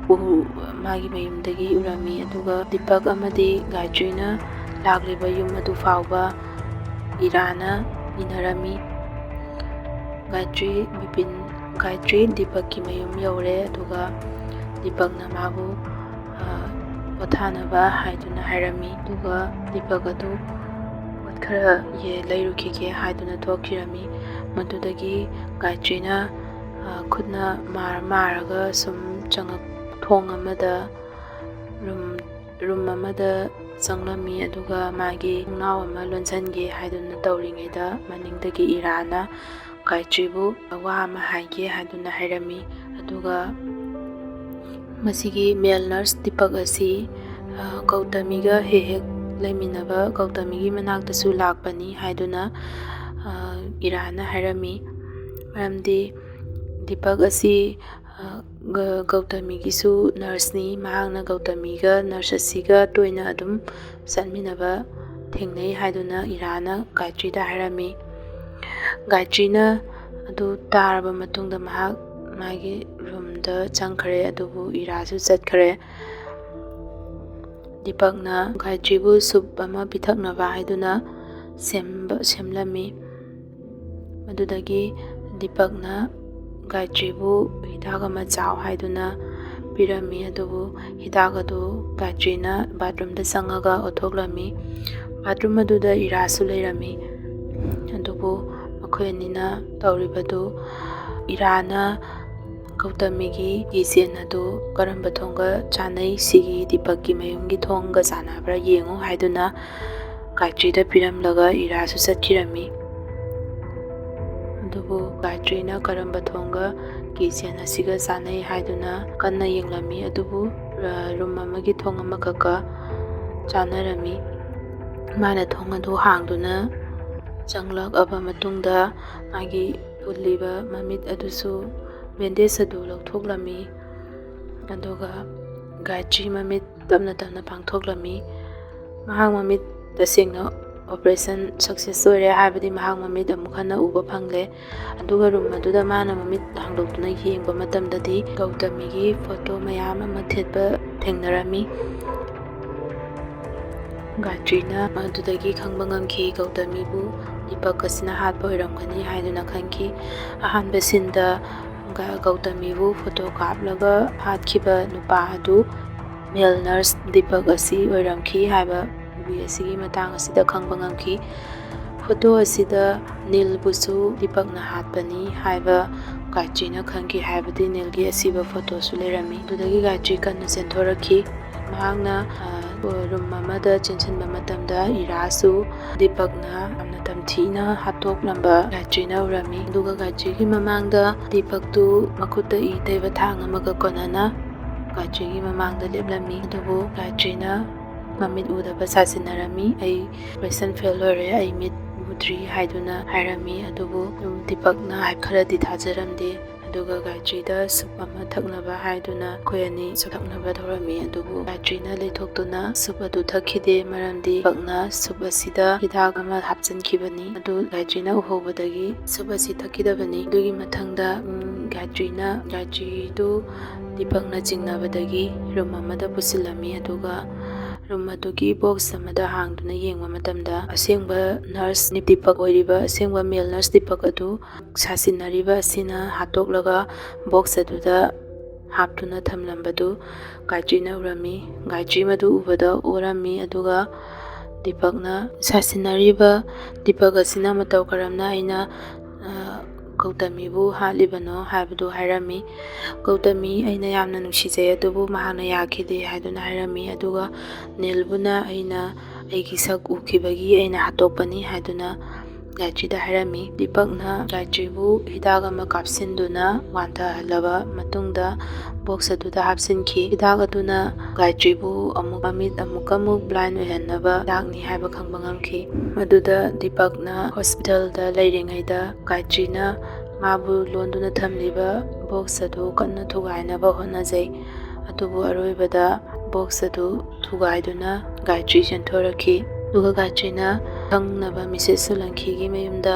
ꯎ-, ꯃꯥꯒꯤ ꯃꯌꯨꯝꯗꯒꯤ ꯎꯔꯝꯃꯤ꯫ ꯑꯗꯨꯒ ꯗꯤꯄꯛ ꯑꯃꯗꯤ ꯒꯥꯌꯇ꯭ꯔꯤꯅ ꯂꯥꯛꯂꯤꯕ ꯌꯨꯝ ꯑꯗꯨ ꯐꯥꯎꯕ ꯏꯔꯥꯅ ꯏꯟꯅꯔꯝꯃꯤ꯫ ꯒꯥꯌꯇ꯭ꯔꯤ ꯕꯤꯄꯤꯟ, ꯒꯥꯌꯇ꯭ꯔꯤ ꯗꯤꯄꯛꯀꯤ ꯃꯌꯨꯝ ꯌꯧꯔꯦ꯫ ꯑꯗꯨꯒ ꯗꯤꯄꯛꯅ ꯃꯥꯕꯨ, ꯑ, ꯄꯣꯊꯥꯅꯕ ꯍꯥꯏꯗꯨꯅ ꯍꯥꯏꯔꯝꯃꯤ꯫ ꯑꯗꯨꯒ ꯗꯤꯄꯛ ꯑꯗꯨ ꯄꯣꯠ ꯈꯔ ꯌꯦ-, ꯂꯩꯔꯨꯈꯤꯒꯦ ꯍꯥꯏꯗꯨꯅ ꯊꯣꯛꯈꯤꯔꯝꯃꯤ꯫ ꯃꯗꯨꯗꯒꯤ ꯒꯥꯌꯇ꯭ꯔꯤꯅ, ꯑ, ꯈꯨꯠꯅ ꯃꯥꯔ-, ꯃꯥꯔꯒ ꯁꯨꯝ ꯆꯪꯉꯛ-, ꯊꯣꯡ ꯑꯃꯗ, room, room ꯑꯃꯗ ꯆꯪꯂꯝꯃꯤ꯫ ꯑꯗꯨꯒ ꯃꯥꯒꯤ ꯊꯣꯡꯅꯥꯎ ꯑꯃ ꯂꯣꯟꯁꯤꯟꯒꯦ ꯍꯥꯏꯗꯨꯅ ꯇꯧꯔꯤꯉꯩꯗ ꯃꯅꯤꯡꯗꯒꯤ ꯏꯔꯥꯅ ꯒꯥꯌꯇ꯭ꯔꯤꯕꯨ ꯋꯥ ꯑꯃ ꯍꯥꯏꯒꯦ ꯍꯥꯏꯗꯨꯅ ꯍꯥꯏꯔꯝꯃꯤ꯫ ꯑꯗꯨꯒ ꯃꯁꯤꯒꯤ ꯃꯦꯜ ꯅꯔꯁ ꯗꯤꯄꯛ ꯑꯁꯤ, ꯑ, ꯒꯧꯇꯃꯤꯒ ꯍꯦꯛ ꯍꯦꯛ ꯂꯩꯃꯤꯟꯅꯕ ꯒꯧꯇꯃꯤꯒꯤ ꯃꯅꯥꯛꯇꯁꯨ ꯂꯥꯛꯄꯅꯤ ꯍꯥꯏꯗꯨꯅ, ꯑ, ꯏꯔꯥꯅ ꯍꯥꯏꯔꯝꯃꯤ꯫ ꯃꯔꯝꯗꯤ ꯗꯤꯄꯛ ꯑꯁꯤ, ꯑ, ꯒ-, ꯒꯧꯇꯃꯤꯒꯤꯁꯨ ꯅꯔꯁꯅꯤ꯫ ꯃꯍꯥꯛꯅ ꯒꯧꯇꯃꯤꯒ ꯅꯔꯁ ꯑꯁꯤꯒ ꯇꯣꯏꯅ ꯑꯗꯨꯝ ꯆꯠꯃꯤꯟꯅꯕ ꯊꯦꯡꯅꯩ ꯍꯥꯏꯗꯨꯅ ꯏꯔꯥꯅ ꯒꯥꯌꯇ꯭ꯔꯤꯗ ꯍꯥꯏꯔꯝꯃꯤ꯫ ꯒꯥꯌꯇ꯭ꯔꯤꯅ ꯑꯗꯨ ꯇꯥꯔꯕ ꯃꯇꯨꯡꯗ ꯃꯍꯥꯛ ꯃꯥꯒꯤ ꯔꯨꯝꯗ ꯆꯪꯈ꯭ꯔꯦ, ꯑꯗꯨꯕꯨ ꯏꯔꯥꯁꯨ ꯆꯠꯈ꯭ꯔꯦ꯫ ꯗꯤꯄꯛꯅ ꯒꯥꯌꯇ꯭ꯔꯤꯕꯨ ꯁꯨꯞ ꯑꯃ ꯄꯤꯊꯛꯅꯕ ꯍꯥꯏꯗꯨꯅ ꯁꯦꯝꯕ-, ꯁꯦꯝꯂꯝꯃꯤ꯫ ꯃꯗꯨꯗꯒꯤ ꯗꯤꯄꯛꯅ ꯒꯥꯌꯇ꯭ꯔꯤꯕꯨ ꯍꯤꯗꯥꯛ ꯑꯃ ꯆꯥꯎ ꯍꯥꯏꯗꯨꯅ ꯄꯤꯔꯝꯃꯤ꯫ ꯑꯗꯨꯕꯨ ꯍꯤꯗꯥꯛ ꯑꯗꯨ ꯒꯥꯌꯇ꯭ꯔꯤꯅ ꯕꯥꯠꯔꯨꯝꯗ ꯆꯪꯉꯒ ꯑꯣꯊꯣꯛꯂꯝꯃꯤ꯫ ꯕꯥꯠꯔꯨꯝ ꯑꯗꯨꯗ ꯏꯔꯥꯁꯨ ꯂꯩꯔꯝꯃꯤ꯫ ꯑꯗꯨꯕꯨ ꯃꯈꯣꯏ ꯑꯅꯤꯅ ꯇꯧꯔꯤꯕꯗꯨ, ꯏꯔꯥꯅ ꯒꯧꯇꯃꯤꯒꯤ ꯀꯤꯆꯦꯟ ꯑꯗꯨ ꯀꯔꯝꯕ ꯊꯣꯡꯒ ꯆꯥꯟꯅꯩ, ꯁꯤꯒꯤ ꯗꯤꯄꯛꯀꯤ ꯃꯌꯨꯝꯒꯤ ꯊꯣꯡꯒ ꯆꯥꯟꯅꯕ꯭ꯔꯥ ꯌꯦꯡꯉꯨ ꯍꯥꯏꯗꯨꯅ ꯒꯥꯌꯇ꯭ꯔꯤꯗ ꯄꯤꯔꯝꯂꯒ ꯏꯔꯥꯁꯨ ꯆꯠꯈꯤꯔꯝꯃꯤ꯫ ꯑꯗꯨꯕꯨ ꯒꯥꯌꯇ꯭ꯔꯤꯅ ꯀꯔꯝꯕ ꯊꯣꯡꯒ ꯀꯤꯆꯦꯟ ꯑꯁꯤꯒ ꯆꯥꯟꯅꯩ ꯍꯥꯏꯗꯨꯅ ꯀꯟꯅ ꯌꯦꯡꯂꯝꯃꯤ꯫ ꯑꯗꯨꯕꯨ, ꯑ, ꯔꯨꯝ ꯑꯃꯒꯤ ꯊꯣꯡ ꯑꯃꯈꯛꯀ ꯆꯥꯟꯅꯔꯝꯃꯤ꯫ ꯃꯥꯅ ꯊꯣꯡ ꯑꯗꯨ ꯍꯥꯡꯗꯨꯅ ꯆꯪꯂꯛꯂꯕ ꯃꯇꯨꯡꯗ ꯃꯥꯒꯤ ꯄꯨꯜꯂꯤꯕ ꯃꯃꯤꯠ ꯑꯗꯨꯁꯨ ꯕꯦꯟꯗꯦꯖ ꯑꯗꯨ ꯂꯧꯊꯣꯛꯂꯝꯃꯤ꯫ ꯑꯗꯨꯒ ꯒꯥꯌꯇ꯭ꯔꯤ ꯃꯃꯤꯠ ꯇꯞꯅ ꯇꯞꯅ ꯄꯥꯡꯊꯣꯛꯂꯝꯃꯤ꯫ ꯃꯍꯥꯛ ꯃꯃꯤꯠ ꯇꯁꯦꯡꯅ ꯑꯣꯄꯔꯦꯁꯟ ꯁꯛꯁꯦꯁ ꯑꯣꯏꯔꯦ, ꯍꯥꯏꯕꯗꯤ ꯃꯍꯥꯛ ꯃꯃꯤꯠ ꯑꯃꯨꯛ ꯍꯟꯅ ꯎꯕ ꯐꯪꯂꯦ꯫ ꯑꯗꯨꯒ ꯔꯨꯝ ꯑꯗꯨꯗ ꯃꯥꯅ ꯃꯃꯤꯠ ꯍꯥꯡꯗꯣꯛꯇꯨꯅ ꯌꯦꯡꯕ ꯃꯇꯝꯗꯗꯤ ꯒꯧꯇꯃꯤꯒꯤ ꯐꯣꯇꯣ ꯃꯌꯥꯝ ꯑꯃ ꯊꯦꯠꯄ ꯊꯦꯡꯅꯔꯝꯃꯤ꯫ ꯒꯥꯌꯇ꯭ꯔꯤꯅ ꯃꯗꯨꯗꯒꯤ ꯈꯪꯕ ꯉꯝꯈꯤ, ꯒꯧꯇꯃꯤꯕꯨ ꯗꯤꯄꯛ ꯑꯁꯤꯅ ꯍꯥꯠꯄ ꯑꯣꯏꯔꯝꯒꯅꯤ ꯍꯥꯏꯗꯨꯅ ꯈꯟꯈꯤ꯫ ꯑꯍꯥꯟꯕ ꯁꯤꯟꯗ ꯒ-, ꯒꯧꯇꯃꯤꯕꯨ ꯐꯣꯇꯣ ꯀꯥꯞꯂꯒ ꯍꯥꯠꯈꯤꯕ ꯅꯨꯄꯥ ꯑꯗꯨ ꯃꯦꯜ ꯅꯔꯁ ꯗꯤꯄꯛ ꯑꯁꯤ ꯑꯣꯏꯔꯝꯈꯤ ꯍꯥꯏꯕ ꯃꯨꯚꯤ ꯑꯁꯤꯒꯤ ꯃꯇꯥꯡ ꯑꯁꯤꯗ ꯈꯪꯕ ꯉꯝꯈꯤ꯫ ꯐꯣꯇꯣ ꯑꯁꯤꯗ ꯅꯤꯜꯕꯨꯁꯨ ꯗꯤꯄꯛꯅ ꯍꯥꯠꯄꯅꯤ ꯍꯥꯏꯕ ꯒꯥꯌꯇ꯭ꯔꯤꯅ ꯈꯪꯈꯤ, ꯍꯥꯏꯕꯗꯤ ꯅꯤꯜꯒꯤ ꯑꯁꯤꯕ ꯐꯣꯇꯣꯁꯨ ꯂꯩꯔꯝꯃꯤ꯫ ꯑꯗꯨꯗꯒꯤ ꯒꯥꯌꯇ꯭ꯔꯤ ꯀꯟꯅ ꯆꯦꯟꯊꯣꯔꯛꯈꯤ꯫ ꯃꯍꯥꯛꯅ, ꯑ, ꯔꯨꯝ ꯑꯃꯗ ꯆꯦꯟꯁꯤꯟꯕ ꯃꯇꯝꯗ ꯏꯔꯥꯁꯨ ꯗꯤꯄꯛꯅ ꯌꯥꯝꯅ ꯇꯝꯊꯤꯅ ꯍꯥꯠꯇꯣꯛꯂꯝꯕ ꯒꯥꯌꯇ꯭ꯔꯤꯅ ꯎꯔꯝꯃꯤ꯫ ꯑꯗꯨꯒ ꯒꯥꯌꯇ꯭ꯔꯤꯒꯤ ꯃꯃꯥꯡꯗ ꯗꯤꯄꯛꯇꯨ ꯃꯈꯨꯠꯇ ꯏ ꯇꯩꯕ ꯊꯥꯡ ꯑꯃꯒ ꯀꯣꯟꯅꯅ ꯒꯥꯌꯇ꯭ꯔꯤꯒꯤ ꯃꯃꯥꯡꯗ ꯂꯦꯞꯂꯝꯃꯤ꯫ ꯑꯗꯨꯕꯨ ꯒꯥꯌꯇ꯭ꯔꯤꯅ ꯃꯃꯤꯠ ꯎꯗꯕ ꯁꯥꯖꯤꯟꯅꯔꯝꯃꯤ꯫ "ꯑꯩ operation fail ꯑꯣꯏꯔꯦ, ꯑꯩ ꯃꯤꯠ ꯎꯗ꯭ꯔꯤ" ꯍꯥꯏꯗꯨꯅ ꯍꯥꯏꯔꯝꯃꯤ꯫ ꯑꯗꯨꯕꯨ ꯗꯤꯄꯛꯅ ꯈꯔꯗꯤ ꯊꯥꯖꯔꯝꯗꯦ꯫ ꯑꯗꯨꯒ ꯒꯥꯌꯇ꯭ꯔꯤꯗ soup ꯑꯃ ꯊꯛꯅꯕ ꯍꯥꯏꯗꯨꯅ ꯃꯈꯣꯏ ꯑꯅꯤ soup ꯊꯛꯅꯕ ꯇꯧꯔꯝꯃꯤ꯫ ꯑꯗꯨꯕꯨ ꯒꯥꯌꯇ꯭ꯔꯤꯅ ꯂꯩꯊꯣꯛꯇꯨꯅ soup ꯑꯗꯨ ꯊꯛꯈꯤꯗꯦ, ꯃꯔꯝꯗꯤ ꯗꯤꯄꯛꯅ soup ꯑꯁꯤꯗ ꯍꯤꯗꯥꯛ ꯑꯃ ꯍꯥꯞꯆꯤꯟꯈꯤꯕꯅꯤ꯫ ꯑꯗꯨ ꯒꯥꯌꯇ꯭ꯔꯤꯅ ꯎꯍꯧꯕꯗꯒꯤ soup ꯑꯁꯤ ꯊꯛꯈꯤꯗꯕꯅꯤ꯫ ꯑꯗꯨꯒꯤ ꯃꯊꯪꯗ, ꯎꯝ, ꯒꯥꯌꯇ꯭ꯔꯤꯅ, ꯒꯥꯌꯇ꯭ꯔꯤꯗꯨ ꯗꯤꯄꯛꯅ ꯆꯤꯡꯅꯕꯗꯒꯤ room ꯑꯃꯗ ꯄꯨꯁꯤꯜꯂꯝꯃꯤ꯫ ꯑꯗꯨꯒ room ꯑꯗꯨꯒꯤ box ꯑꯃꯗ ꯍꯥꯡꯗꯨꯅ ꯌꯦꯡꯕ ꯃꯇꯝꯗ, ꯑꯁꯦꯡꯕ nurse ꯗꯤꯄꯛ ꯑꯣꯏꯔꯤꯕ, ꯑꯁꯦꯡꯕ male nurse ꯗꯤꯄꯛ ꯑꯗꯨ ꯁꯥꯁꯤꯟꯅꯔꯤꯕ ꯑꯁꯤꯅ ꯍꯥꯠꯇꯣꯛꯂꯒ box ꯑꯗꯨꯗ ꯍꯥꯞꯇꯨꯅ ꯊꯝꯂꯝꯕꯗꯨ ꯒꯥꯌꯇ꯭ꯔꯤꯅ ꯎꯔꯝꯃꯤ꯫ ꯒꯥꯌꯇ꯭ꯔꯤ ꯃꯗꯨ ꯎꯕꯗ ꯑꯣꯔꯝꯃꯤ꯫ ꯑꯗꯨꯒ ꯗꯤꯄꯛꯅ, "ꯁꯥꯁꯤꯟꯅꯔꯤꯕ ꯗꯤꯄꯛ ꯑꯁꯤꯅ ꯃꯇꯧ ꯀꯔꯝꯅ ꯑꯩꯅ, ꯑ, ꯒꯧꯇꯃꯤꯕꯨ ꯍꯥꯠꯂꯤꯕꯅꯣ?" ꯍꯥꯏꯕꯗꯨ ꯍꯥꯏꯔꯝꯃꯤ꯫ "ꯒꯧꯇꯃꯤ ꯑꯩꯅ ꯌꯥꯝꯅ ꯅꯨꯡꯁꯤꯖꯩ, ꯑꯗꯨꯕꯨ ꯃꯍꯥꯛꯅ ꯌꯥꯈꯤꯗꯦ" ꯍꯥꯏꯗꯨꯅ ꯍꯥꯏꯔꯝꯃꯤ꯫ ꯑꯗꯨꯒ ꯅꯤꯜꯕꯨꯅ, "ꯑꯩꯅ ꯑꯩꯒꯤ ꯁꯛ ꯎꯈꯤꯕꯒꯤ ꯑꯩꯅ ꯍꯥꯠꯇꯣꯛꯄꯅꯤ" ꯍꯥꯏꯗꯨꯅ ꯒꯥꯌꯇ꯭ꯔꯤꯗ ꯍꯥꯏꯔꯝꯃꯤ꯫ ꯗꯤꯄꯛꯅ ꯒꯥꯌꯇ꯭ꯔꯤꯕꯨ ꯍꯤꯗꯥꯛ ꯑꯃ ꯀꯥꯞꯁꯤꯟꯗꯨꯅ ꯋꯥꯟꯊꯍꯜꯂꯕ ꯃꯇꯨꯡꯗ box ꯑꯗꯨꯗ ꯍꯥꯞꯆꯤꯟꯈꯤ꯫ ꯍꯤꯗꯥꯛ ꯑꯗꯨꯅ ꯒꯥꯌꯇ꯭ꯔꯤꯕꯨ ꯑꯃꯨꯛ, ꯃꯃꯤꯠ ꯑꯃꯨꯛꯀ ꯑꯃꯨꯛ blind ꯑꯣꯏꯍꯟꯅꯕ ꯍꯤꯗꯥꯛꯅꯤ ꯍꯥꯏꯕ ꯈꯪꯕ ꯉꯝꯈꯤ꯫ ꯃꯗꯨꯗ ꯗꯤꯄꯛꯅ hospitalꯗ ꯂꯩꯔꯤꯉꯩꯗ ꯒꯥꯌꯇ꯭ꯔꯤꯅ ꯃꯥꯕꯨ ꯂꯣꯟꯗꯨꯅ ꯊꯝꯂꯤꯕ box ꯑꯗꯨ ꯀꯟꯅ ꯊꯨꯒꯥꯏꯅꯕ ꯍꯣꯠꯅꯖꯩ꯫ ꯑꯗꯨꯕꯨ ꯑꯔꯣꯏꯕꯗ box ꯑꯗꯨ ꯊꯨꯒꯥꯏꯗꯨꯅ ꯒꯥꯌꯇ꯭ꯔꯤ ꯆꯦꯟꯊꯣꯔꯛꯈꯤ꯫ ꯑꯗꯨꯒ ꯒꯥꯌꯇ꯭ꯔꯤꯅ ꯈꯪꯅꯕ Missus ꯁꯣꯂꯪꯀꯤꯒꯤ ꯃꯌꯨꯝꯗ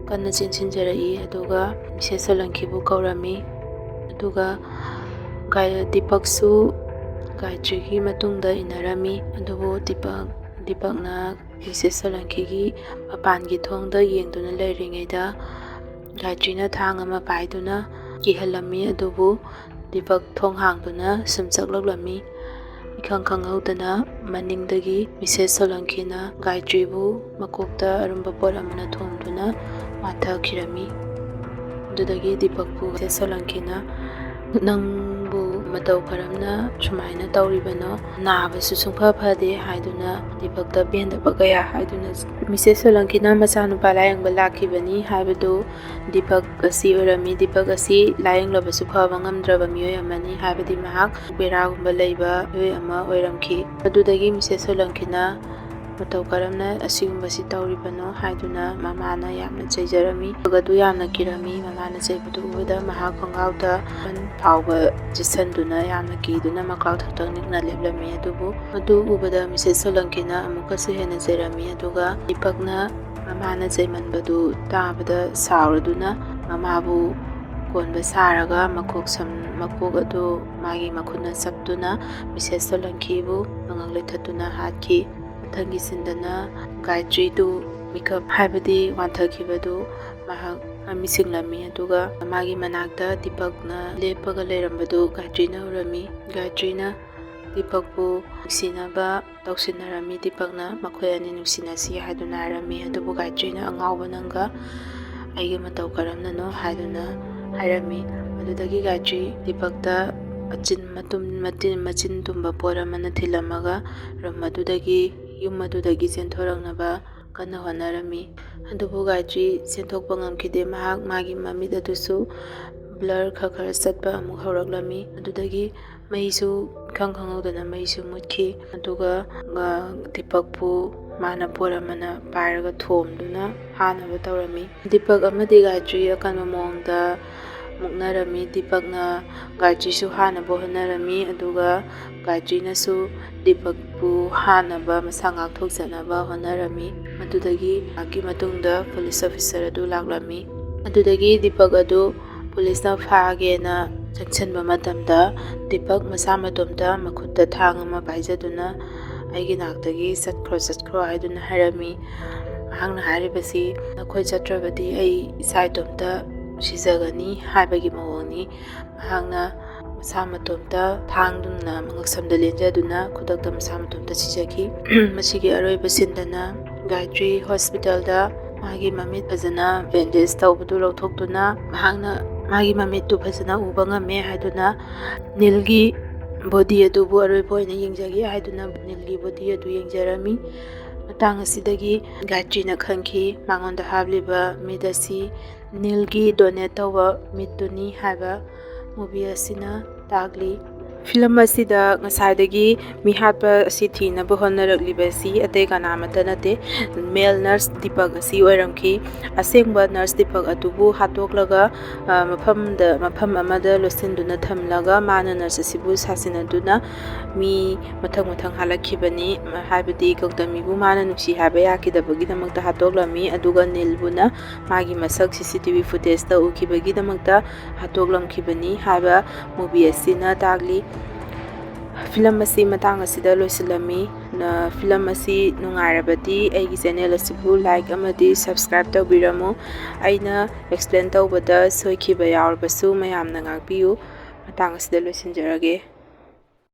ꯀꯟꯅ ꯆꯦꯟꯁꯤꯟꯖꯔꯛꯏ꯫ ꯑꯗꯨꯒ Missus ꯁꯣꯂꯪꯀꯤꯕꯨ ꯀꯧꯔꯝꯃꯤ꯫ ꯑꯗꯨꯒ ꯒꯥꯏ-, ꯗꯤꯄꯛꯁꯨ ꯒꯥꯌꯇ꯭ꯔꯤꯒꯤ ꯃꯇꯨꯡꯗ ꯏꯟꯅꯔꯝꯃꯤ꯫ ꯑꯗꯨꯕꯨ ꯗꯤꯄꯛ, ꯗꯤꯄꯛꯅ Missus ꯁꯣꯂꯪꯀꯤꯒꯤ ꯃꯄꯥꯟꯒꯤ ꯊꯣꯡꯗ ꯌꯦꯡꯗꯨꯅ ꯂꯩꯔꯤꯉꯩꯗ ꯒꯥꯌꯇ꯭ꯔꯤꯅ ꯊꯥꯡ ꯑꯃ ꯄꯥꯏꯗꯨꯅ ꯀꯤꯍꯜꯂꯝꯃꯤ꯫ ꯑꯗꯨꯕꯨ ꯗꯤꯄꯛ ꯊꯣꯡ ꯍꯥꯡꯗꯨꯅ ꯁꯨꯝ ꯆꯠꯂꯛꯂꯝꯃꯤ꯫ ꯏꯈꯪ ꯈꯪꯍꯧꯗꯅ ꯃꯅꯤꯡꯗꯒꯤ Missus ꯁꯣꯂꯪꯀꯤꯅ ꯒꯥꯌꯇ꯭ꯔꯤꯕꯨ ꯃꯀꯣꯛꯇ ꯑꯔꯨꯝꯕ ꯄꯣꯠ ꯑꯃꯅ ꯊꯣꯝꯗꯨꯅ ꯋꯥꯟꯊꯈꯤꯔꯝꯃꯤ꯫ ꯑꯗꯨꯗꯒꯤ ꯗꯤꯄꯛꯄꯨ Missus ꯁꯣꯂꯪꯀꯤꯅ, "ꯅꯪꯕꯨ ꯃꯇꯧ ꯀꯔꯝꯅ ꯁꯨꯃꯥꯏꯅ ꯇꯧꯔꯤꯕꯅꯣ? ꯅꯥꯕꯁꯨ ꯁꯨꯡꯐ ꯐꯗꯦ" ꯍꯥꯏꯗꯨꯅ ꯗꯤꯄꯛꯇ ꯄꯦꯟꯗꯕ ꯀꯌꯥ ꯍꯥꯏꯗꯨꯅ ꯃꯤꯁꯦꯁ ꯁꯣꯂꯪꯀꯤꯅ ꯃꯆꯥꯅꯨꯄꯥ ꯂꯥꯌꯦꯡꯕ ꯂꯥꯛꯈꯤꯕꯅꯤ ꯍꯥꯏꯕꯗꯨ ꯗꯤꯄꯛ ꯑꯁꯤ ꯑꯣꯏꯔꯝꯃꯤ꯫ ꯗꯤꯄꯛ ꯑꯁꯤ ꯂꯥꯌꯦꯡꯂꯕꯁꯨ ꯐꯕ ꯉꯝꯗ꯭ꯔꯕ ꯃꯤꯑꯣꯏ ꯑꯃꯅꯤ, ꯍꯥꯏꯕꯗꯤ ꯃꯍꯥꯛ ꯕꯦꯔꯥꯒꯨꯝꯕ ꯂꯩꯕ ꯃꯤꯑꯣꯏ ꯑꯃ ꯑꯣꯏꯔꯝꯈꯤ꯫ ꯑꯗꯨꯗꯒꯤ ꯃꯤꯁꯦꯁ ꯁꯣꯂꯪꯀꯤꯅ ꯃꯇꯧ ꯀꯔꯝꯅ ꯑꯁꯤꯒꯨꯝꯕꯁꯤ ꯇꯧꯔꯤꯕꯅꯣ ꯍꯥꯏꯗꯨꯅ ꯃꯃꯥꯅ ꯌꯥꯝꯅ ꯆꯩꯖꯔꯝꯃꯤ꯫ ꯗꯤꯄꯛ ꯑꯗꯨ ꯌꯥꯝꯅ ꯀꯤꯔꯝꯃꯤ꯫ ꯃꯃꯥꯅ ꯆꯩꯕꯗꯨ ꯎꯕꯗ ꯃꯍꯥꯛ ꯈꯣꯡꯒꯥꯎꯗ ꯐꯥꯎꯕ ꯆꯤꯠꯁꯟꯗꯨꯅ ꯌꯥꯝꯅ ꯀꯤꯗꯨꯅ ꯃꯀ꯭ꯂꯥꯎ ꯊꯛꯇꯪ ꯅꯤꯛꯅ ꯂꯦꯞꯂꯝꯃꯤ꯫ ꯑꯗꯨꯕꯨ ꯃꯗꯨ ꯎꯕꯗ ꯃꯤꯁꯦꯁ ꯁꯣꯂꯪꯀꯤꯅ ꯑꯃꯨꯛꯀꯁꯨ ꯍꯦꯟꯅ ꯆꯩꯔꯝꯃꯤ꯫ ꯑꯗꯨꯒ ꯗꯤꯄꯛꯅ ꯃꯃꯥꯅ ꯆꯩꯃꯟꯕꯗꯨ ꯇꯥꯕꯗ ꯁꯥꯎꯔꯗꯨꯅ ꯃꯃꯥꯕꯨ ꯀꯣꯟꯕ ꯁꯥꯔꯒ ꯃꯀꯣꯛ ꯁꯝ-, ꯃꯀꯣꯛ ꯑꯗꯨ ꯃꯥꯒꯤ ꯃꯈꯨꯠꯅ ꯆꯞꯇꯨꯅ ꯃꯤꯁꯦꯁ ꯁꯣꯂꯪꯀꯤꯕꯨ ꯃꯉꯛ ꯂꯩꯊꯠꯇꯨꯅ ꯍꯥꯠꯈꯤ꯫ ꯃꯊꯪꯒꯤ ꯁꯤꯟꯗꯅ ꯒꯥꯌꯇ꯭ꯔꯤꯗꯨ ꯃꯤꯀꯞ ꯍꯥꯏꯕꯗꯤ ꯋꯥꯟꯊꯈꯤꯕꯗꯨ ꯃꯍꯥꯛ ꯃꯤꯠ ꯁꯤꯡꯂꯝꯃꯤ꯫ ꯑꯗꯨꯒ ꯃꯥꯒꯤ ꯃꯅꯥꯛꯇ ꯗꯤꯄꯛꯅ ꯂꯦꯞꯄꯒ ꯂꯩꯔꯝꯕꯗꯨ ꯒꯥꯌꯇ꯭ꯔꯤꯅ ꯎꯔꯝꯃꯤ꯫ ꯒꯥꯌꯇ꯭ꯔꯤꯅ ꯗꯤꯄꯛꯄꯨ ꯅꯨꯡꯁꯤꯅꯕ ꯇꯧꯁꯤꯟꯅꯔꯝꯃꯤ꯫ ꯗꯤꯄꯛꯅ ꯃꯈꯣꯏ ꯑꯅꯤ ꯅꯨꯡꯁꯤꯅꯁꯤ ꯍꯥꯏꯗꯨꯅ ꯍꯥꯏꯔꯝꯃꯤ꯫ ꯑꯗꯨꯕꯨ ꯒꯥꯌꯇ꯭ꯔꯤꯅ "ꯑꯉꯥꯎꯕ ꯅꯪꯒ ꯑꯩꯒ ꯃꯇꯧ ꯀꯔꯝꯅꯅꯣ?" ꯍꯥꯏꯗꯨꯅ ꯍꯥꯏꯔꯝꯃꯤ꯫ ꯑꯗꯨꯗꯒꯤ ꯒꯥꯌꯇ꯭ꯔꯤ ꯗꯤꯄꯛꯇ ꯑꯆꯤꯟ ꯃꯇꯨꯝ, ꯃꯇꯤꯟ, ꯃꯆꯤꯟ ꯇꯨꯝꯕ ꯄꯣꯠ ꯑꯃꯅ ꯊꯤꯜꯂꯝꯃꯒ ꯔꯨꯝ ꯑꯗꯨꯗꯒꯤ, ꯌꯨꯝ ꯑꯗꯨꯗꯒꯤ ꯆꯦꯟꯊꯣꯔꯛꯅꯕ ꯀꯟꯅ ꯍꯣꯠꯅꯔꯝꯃꯤ꯫ ꯑꯗꯨꯕꯨ ꯒꯥꯌꯇ꯭ꯔꯤ ꯆꯦꯟꯊꯣꯛꯄ ꯉꯝꯈꯤꯗꯦ꯫ ꯃꯍꯥꯛ ꯃꯥꯒꯤ ꯃꯃꯤꯠ ꯑꯗꯨꯁꯨ ꯕ꯭ꯂꯔ ꯈꯔ ꯈꯔ ꯆꯠꯄ ꯑꯃꯨꯛ ꯍꯧꯔꯛꯂꯝꯃꯤ꯫ ꯑꯗꯨꯗꯒꯤ ꯃꯩꯁꯨ ꯏꯈꯪ ꯈꯪꯍꯧꯗꯅ ꯃꯩꯁꯨ ꯃꯨꯠꯈꯤ꯫ ꯑꯗꯨꯒ, ꯑ, ꯗꯤꯄꯛꯄꯨ ꯃꯥꯅ ꯄꯣꯠ ꯑꯃꯅ ꯄꯥꯏꯔꯒ ꯊꯣꯝꯗꯨꯅ ꯍꯥꯠꯅꯕ ꯇꯧꯔꯝꯃꯤ꯫ ꯗꯤꯄꯛ ꯑꯃꯗꯤ ꯒꯥꯌꯇ꯭ꯔꯤ ꯑꯀꯟꯕ ꯃꯑꯣꯡꯗ ꯃꯨꯛꯅꯔꯝꯃꯤ꯫ ꯗꯤꯄꯛꯅ ꯒꯥꯌꯇ꯭ꯔꯤꯁꯨ ꯍꯥꯠꯅꯕ ꯍꯣꯠꯅꯔꯝꯃꯤ, ꯑꯗꯨꯒ ꯒꯥꯌꯇ꯭ꯔꯤꯅꯁꯨ ꯗꯤꯄꯛꯄꯨ ꯍꯥꯠꯅꯕ, ꯃꯁꯥ ꯉꯥꯛꯊꯣꯛꯆꯅꯕ ꯍꯣꯠꯅꯔꯝꯃꯤ꯫ ꯃꯗꯨꯗꯒꯤ ꯉꯥꯏꯍꯥꯛꯀꯤ ꯃꯇꯨꯡꯗ ꯄꯨꯂꯤꯁ ꯑꯣꯐꯤꯁꯔ ꯑꯗꯨ ꯂꯥꯛꯂꯝꯃꯤ꯫ ꯑꯗꯨꯗꯒꯤ ꯗꯤꯄꯛ ꯑꯗꯨ ꯄꯨꯂꯤꯁꯅ ꯐꯥꯒꯦꯅ ꯆꯪꯁꯤꯟꯕ ꯃꯇꯝꯗ ꯗꯤꯄꯛ ꯃꯁꯥ ꯃꯇꯣꯝꯇ ꯃꯈꯨꯠꯇ ꯊꯥꯡ ꯑꯃ ꯄꯥꯏꯖꯗꯨꯅ "ꯑꯩꯒꯤ ꯅꯥꯛꯇꯒꯤ ꯆꯠꯈ꯭ꯔꯣ, ꯆꯠꯈ꯭ꯔꯣ" ꯍꯥꯏꯗꯨꯅ ꯍꯥꯏꯔꯝꯃꯤ꯫ ꯃꯍꯥꯛꯅ ꯍꯥꯏꯔꯤꯕꯁꯤ, "ꯅꯈꯣꯏ ꯆꯠꯇ꯭ꯔꯕꯗꯤ ꯑꯩ ꯏꯁꯥ ꯏꯇꯣꯝꯇ ꯁꯤꯖꯒꯅꯤ" ꯍꯥꯏꯕꯒꯤ ꯃꯑꯣꯡꯅꯤ꯫ ꯃꯍꯥꯛꯅ ꯃꯁꯥ ꯃꯇꯣꯝꯇ ꯊꯥꯡꯗꯨꯅ ꯃꯉꯛꯁꯝꯗ ꯂꯦꯟꯖꯗꯨꯅ ꯈꯨꯗꯛꯇ ꯃꯁꯥ ꯃꯇꯣꯝꯇ ꯁꯤꯖꯈꯤ꯫ ꯃꯁꯤꯒꯤ ꯑꯔꯣꯏꯕ ꯁꯤꯟꯗꯅ ꯒꯥꯌꯇ꯭ꯔꯤ ꯍꯣꯁꯄꯤꯇꯥꯜꯗ ꯃꯥꯒꯤ ꯃꯃꯤꯠ ꯐꯖꯅ ꯕꯦꯟꯗꯦꯖ ꯇꯧꯕꯗꯨ ꯂꯧꯊꯣꯛꯇꯨꯅ ꯃꯍꯥꯛꯅ ꯃꯥꯒꯤ ꯃꯃꯤꯠꯇꯨ ꯐꯖꯅ ꯎꯕ ꯉꯝꯃꯦ ꯍꯥꯏꯗꯨꯅ ꯅꯤꯜꯒꯤ ꯕꯣꯗꯤ ꯑꯗꯨꯕꯨ ꯑꯔꯣꯏꯕ ꯑꯣꯏꯅ ꯌꯦꯡꯖꯒꯦ ꯍꯥꯏꯗꯨꯅ ꯅꯤꯜꯒꯤ ꯕꯣꯗꯤ ꯑꯗꯨ ꯌꯦꯡꯖꯔꯝꯃꯤ꯫ ꯃꯇꯥꯡ ꯑꯁꯤꯗꯒꯤ ꯒꯥꯌꯇ꯭ꯔꯤꯅ ꯈꯪꯈꯤ ꯃꯉꯣꯟꯗ ꯍꯥꯞꯂꯤꯕ ꯃꯤꯠ ꯑꯁꯤ ꯅꯤꯜꯒꯤ ꯗꯣꯅꯦꯠ ꯇꯧꯕ ꯃꯤꯠꯇꯨꯅꯤ ꯍꯥꯏꯕ ꯃꯨꯚꯤ ꯑꯁꯤꯅ ꯇꯥꯛꯂꯤ꯫ ꯐꯤꯂꯝ ꯑꯁꯤꯗ ꯉꯁꯥꯏꯗꯒꯤ ꯃꯤꯍꯥꯠꯄ ꯑꯁꯤ ꯊꯤꯅꯕ ꯍꯣꯠꯅꯔꯛꯂꯤꯕ ꯑꯁꯤ ꯑꯇꯩ ꯀꯅꯥꯃꯠꯇ ꯅꯠꯇꯦ, ꯃꯦꯜ ꯅꯔꯁ ꯗꯤꯄꯛ ꯑꯁꯤ ꯑꯣꯏꯔꯝꯈꯤ꯫ ꯑꯁꯦꯡꯕ ꯅꯔꯁ ꯗꯤꯄꯛ ꯑꯗꯨꯕꯨ ꯍꯥꯠꯇꯣꯛꯂꯒ ꯃꯐꯝꯗ ꯃꯐꯝ ꯑꯃꯗ ꯂꯣꯠꯁꯤꯟꯗꯨꯅ ꯊꯝꯂꯒ ꯃꯥꯅ ꯅꯔꯁ ꯑꯁꯤꯕꯨ ꯁꯥꯁꯤꯟꯅꯗꯨꯅ ꯃꯤ ꯃꯊꯪ ꯃꯊꯪ ꯍꯥꯠꯂꯛꯈꯤꯕꯅꯤ꯫ ꯍꯥꯏꯕꯗꯤ ꯒꯧꯇꯃꯤꯕꯨ ꯃꯥꯅ ꯅꯨꯡꯁꯤ ꯍꯥꯏꯕ ꯌꯥꯈꯤꯗꯕꯒꯤꯗꯃꯛꯇ ꯍꯥꯠꯇꯣꯛꯂꯝꯃꯤ, ꯑꯗꯨꯒ ꯅꯤꯜꯕꯨꯅ ꯃꯥꯒꯤ ꯃꯁꯛ ꯁꯤ ꯁꯤ ꯇꯤ ꯚꯤ ꯐꯨꯇꯦꯖꯇ ꯎꯈꯤꯕꯒꯤꯗꯃꯛꯇ ꯍꯥꯠꯇꯣꯛꯂꯝꯈꯤꯕꯅꯤ ꯍꯥꯏꯕ ꯃꯨꯚꯤ ꯑꯁꯤꯅ ꯇꯥꯛꯂꯤ꯫ ꯐꯤꯂꯝ ꯑꯁꯤ ꯃꯇꯥꯡ ꯑꯁꯤꯗ ꯂꯣꯏꯁꯤꯜꯂꯝꯃꯤ꯫ ꯐꯤꯂꯝ ꯑꯁꯤ ꯅꯨꯡꯉꯥꯏꯔꯕꯗꯤ ꯑꯩꯒꯤ ꯆꯦꯅꯦꯜ ꯑꯁꯤꯕꯨ ꯂꯥꯏꯛ ꯑꯃꯗꯤ ꯁꯕꯁꯀ꯭ꯔꯥꯏꯕ ꯇꯧꯕꯤꯔꯝꯃꯨ꯫ ꯑꯩꯅ ꯑꯦꯛꯁꯄ꯭ꯂꯦꯟ ꯇꯧꯕꯗ ꯁꯣꯏꯈꯤꯕ ꯌꯥꯎꯔꯕꯁꯨ ꯃꯌꯥꯝꯅ ꯉꯥꯛꯄꯤꯌꯨ꯫ ꯃꯇꯥꯡ ꯑꯁꯤꯗ ꯂꯣꯏꯁꯤꯟꯖꯔꯒꯦ꯫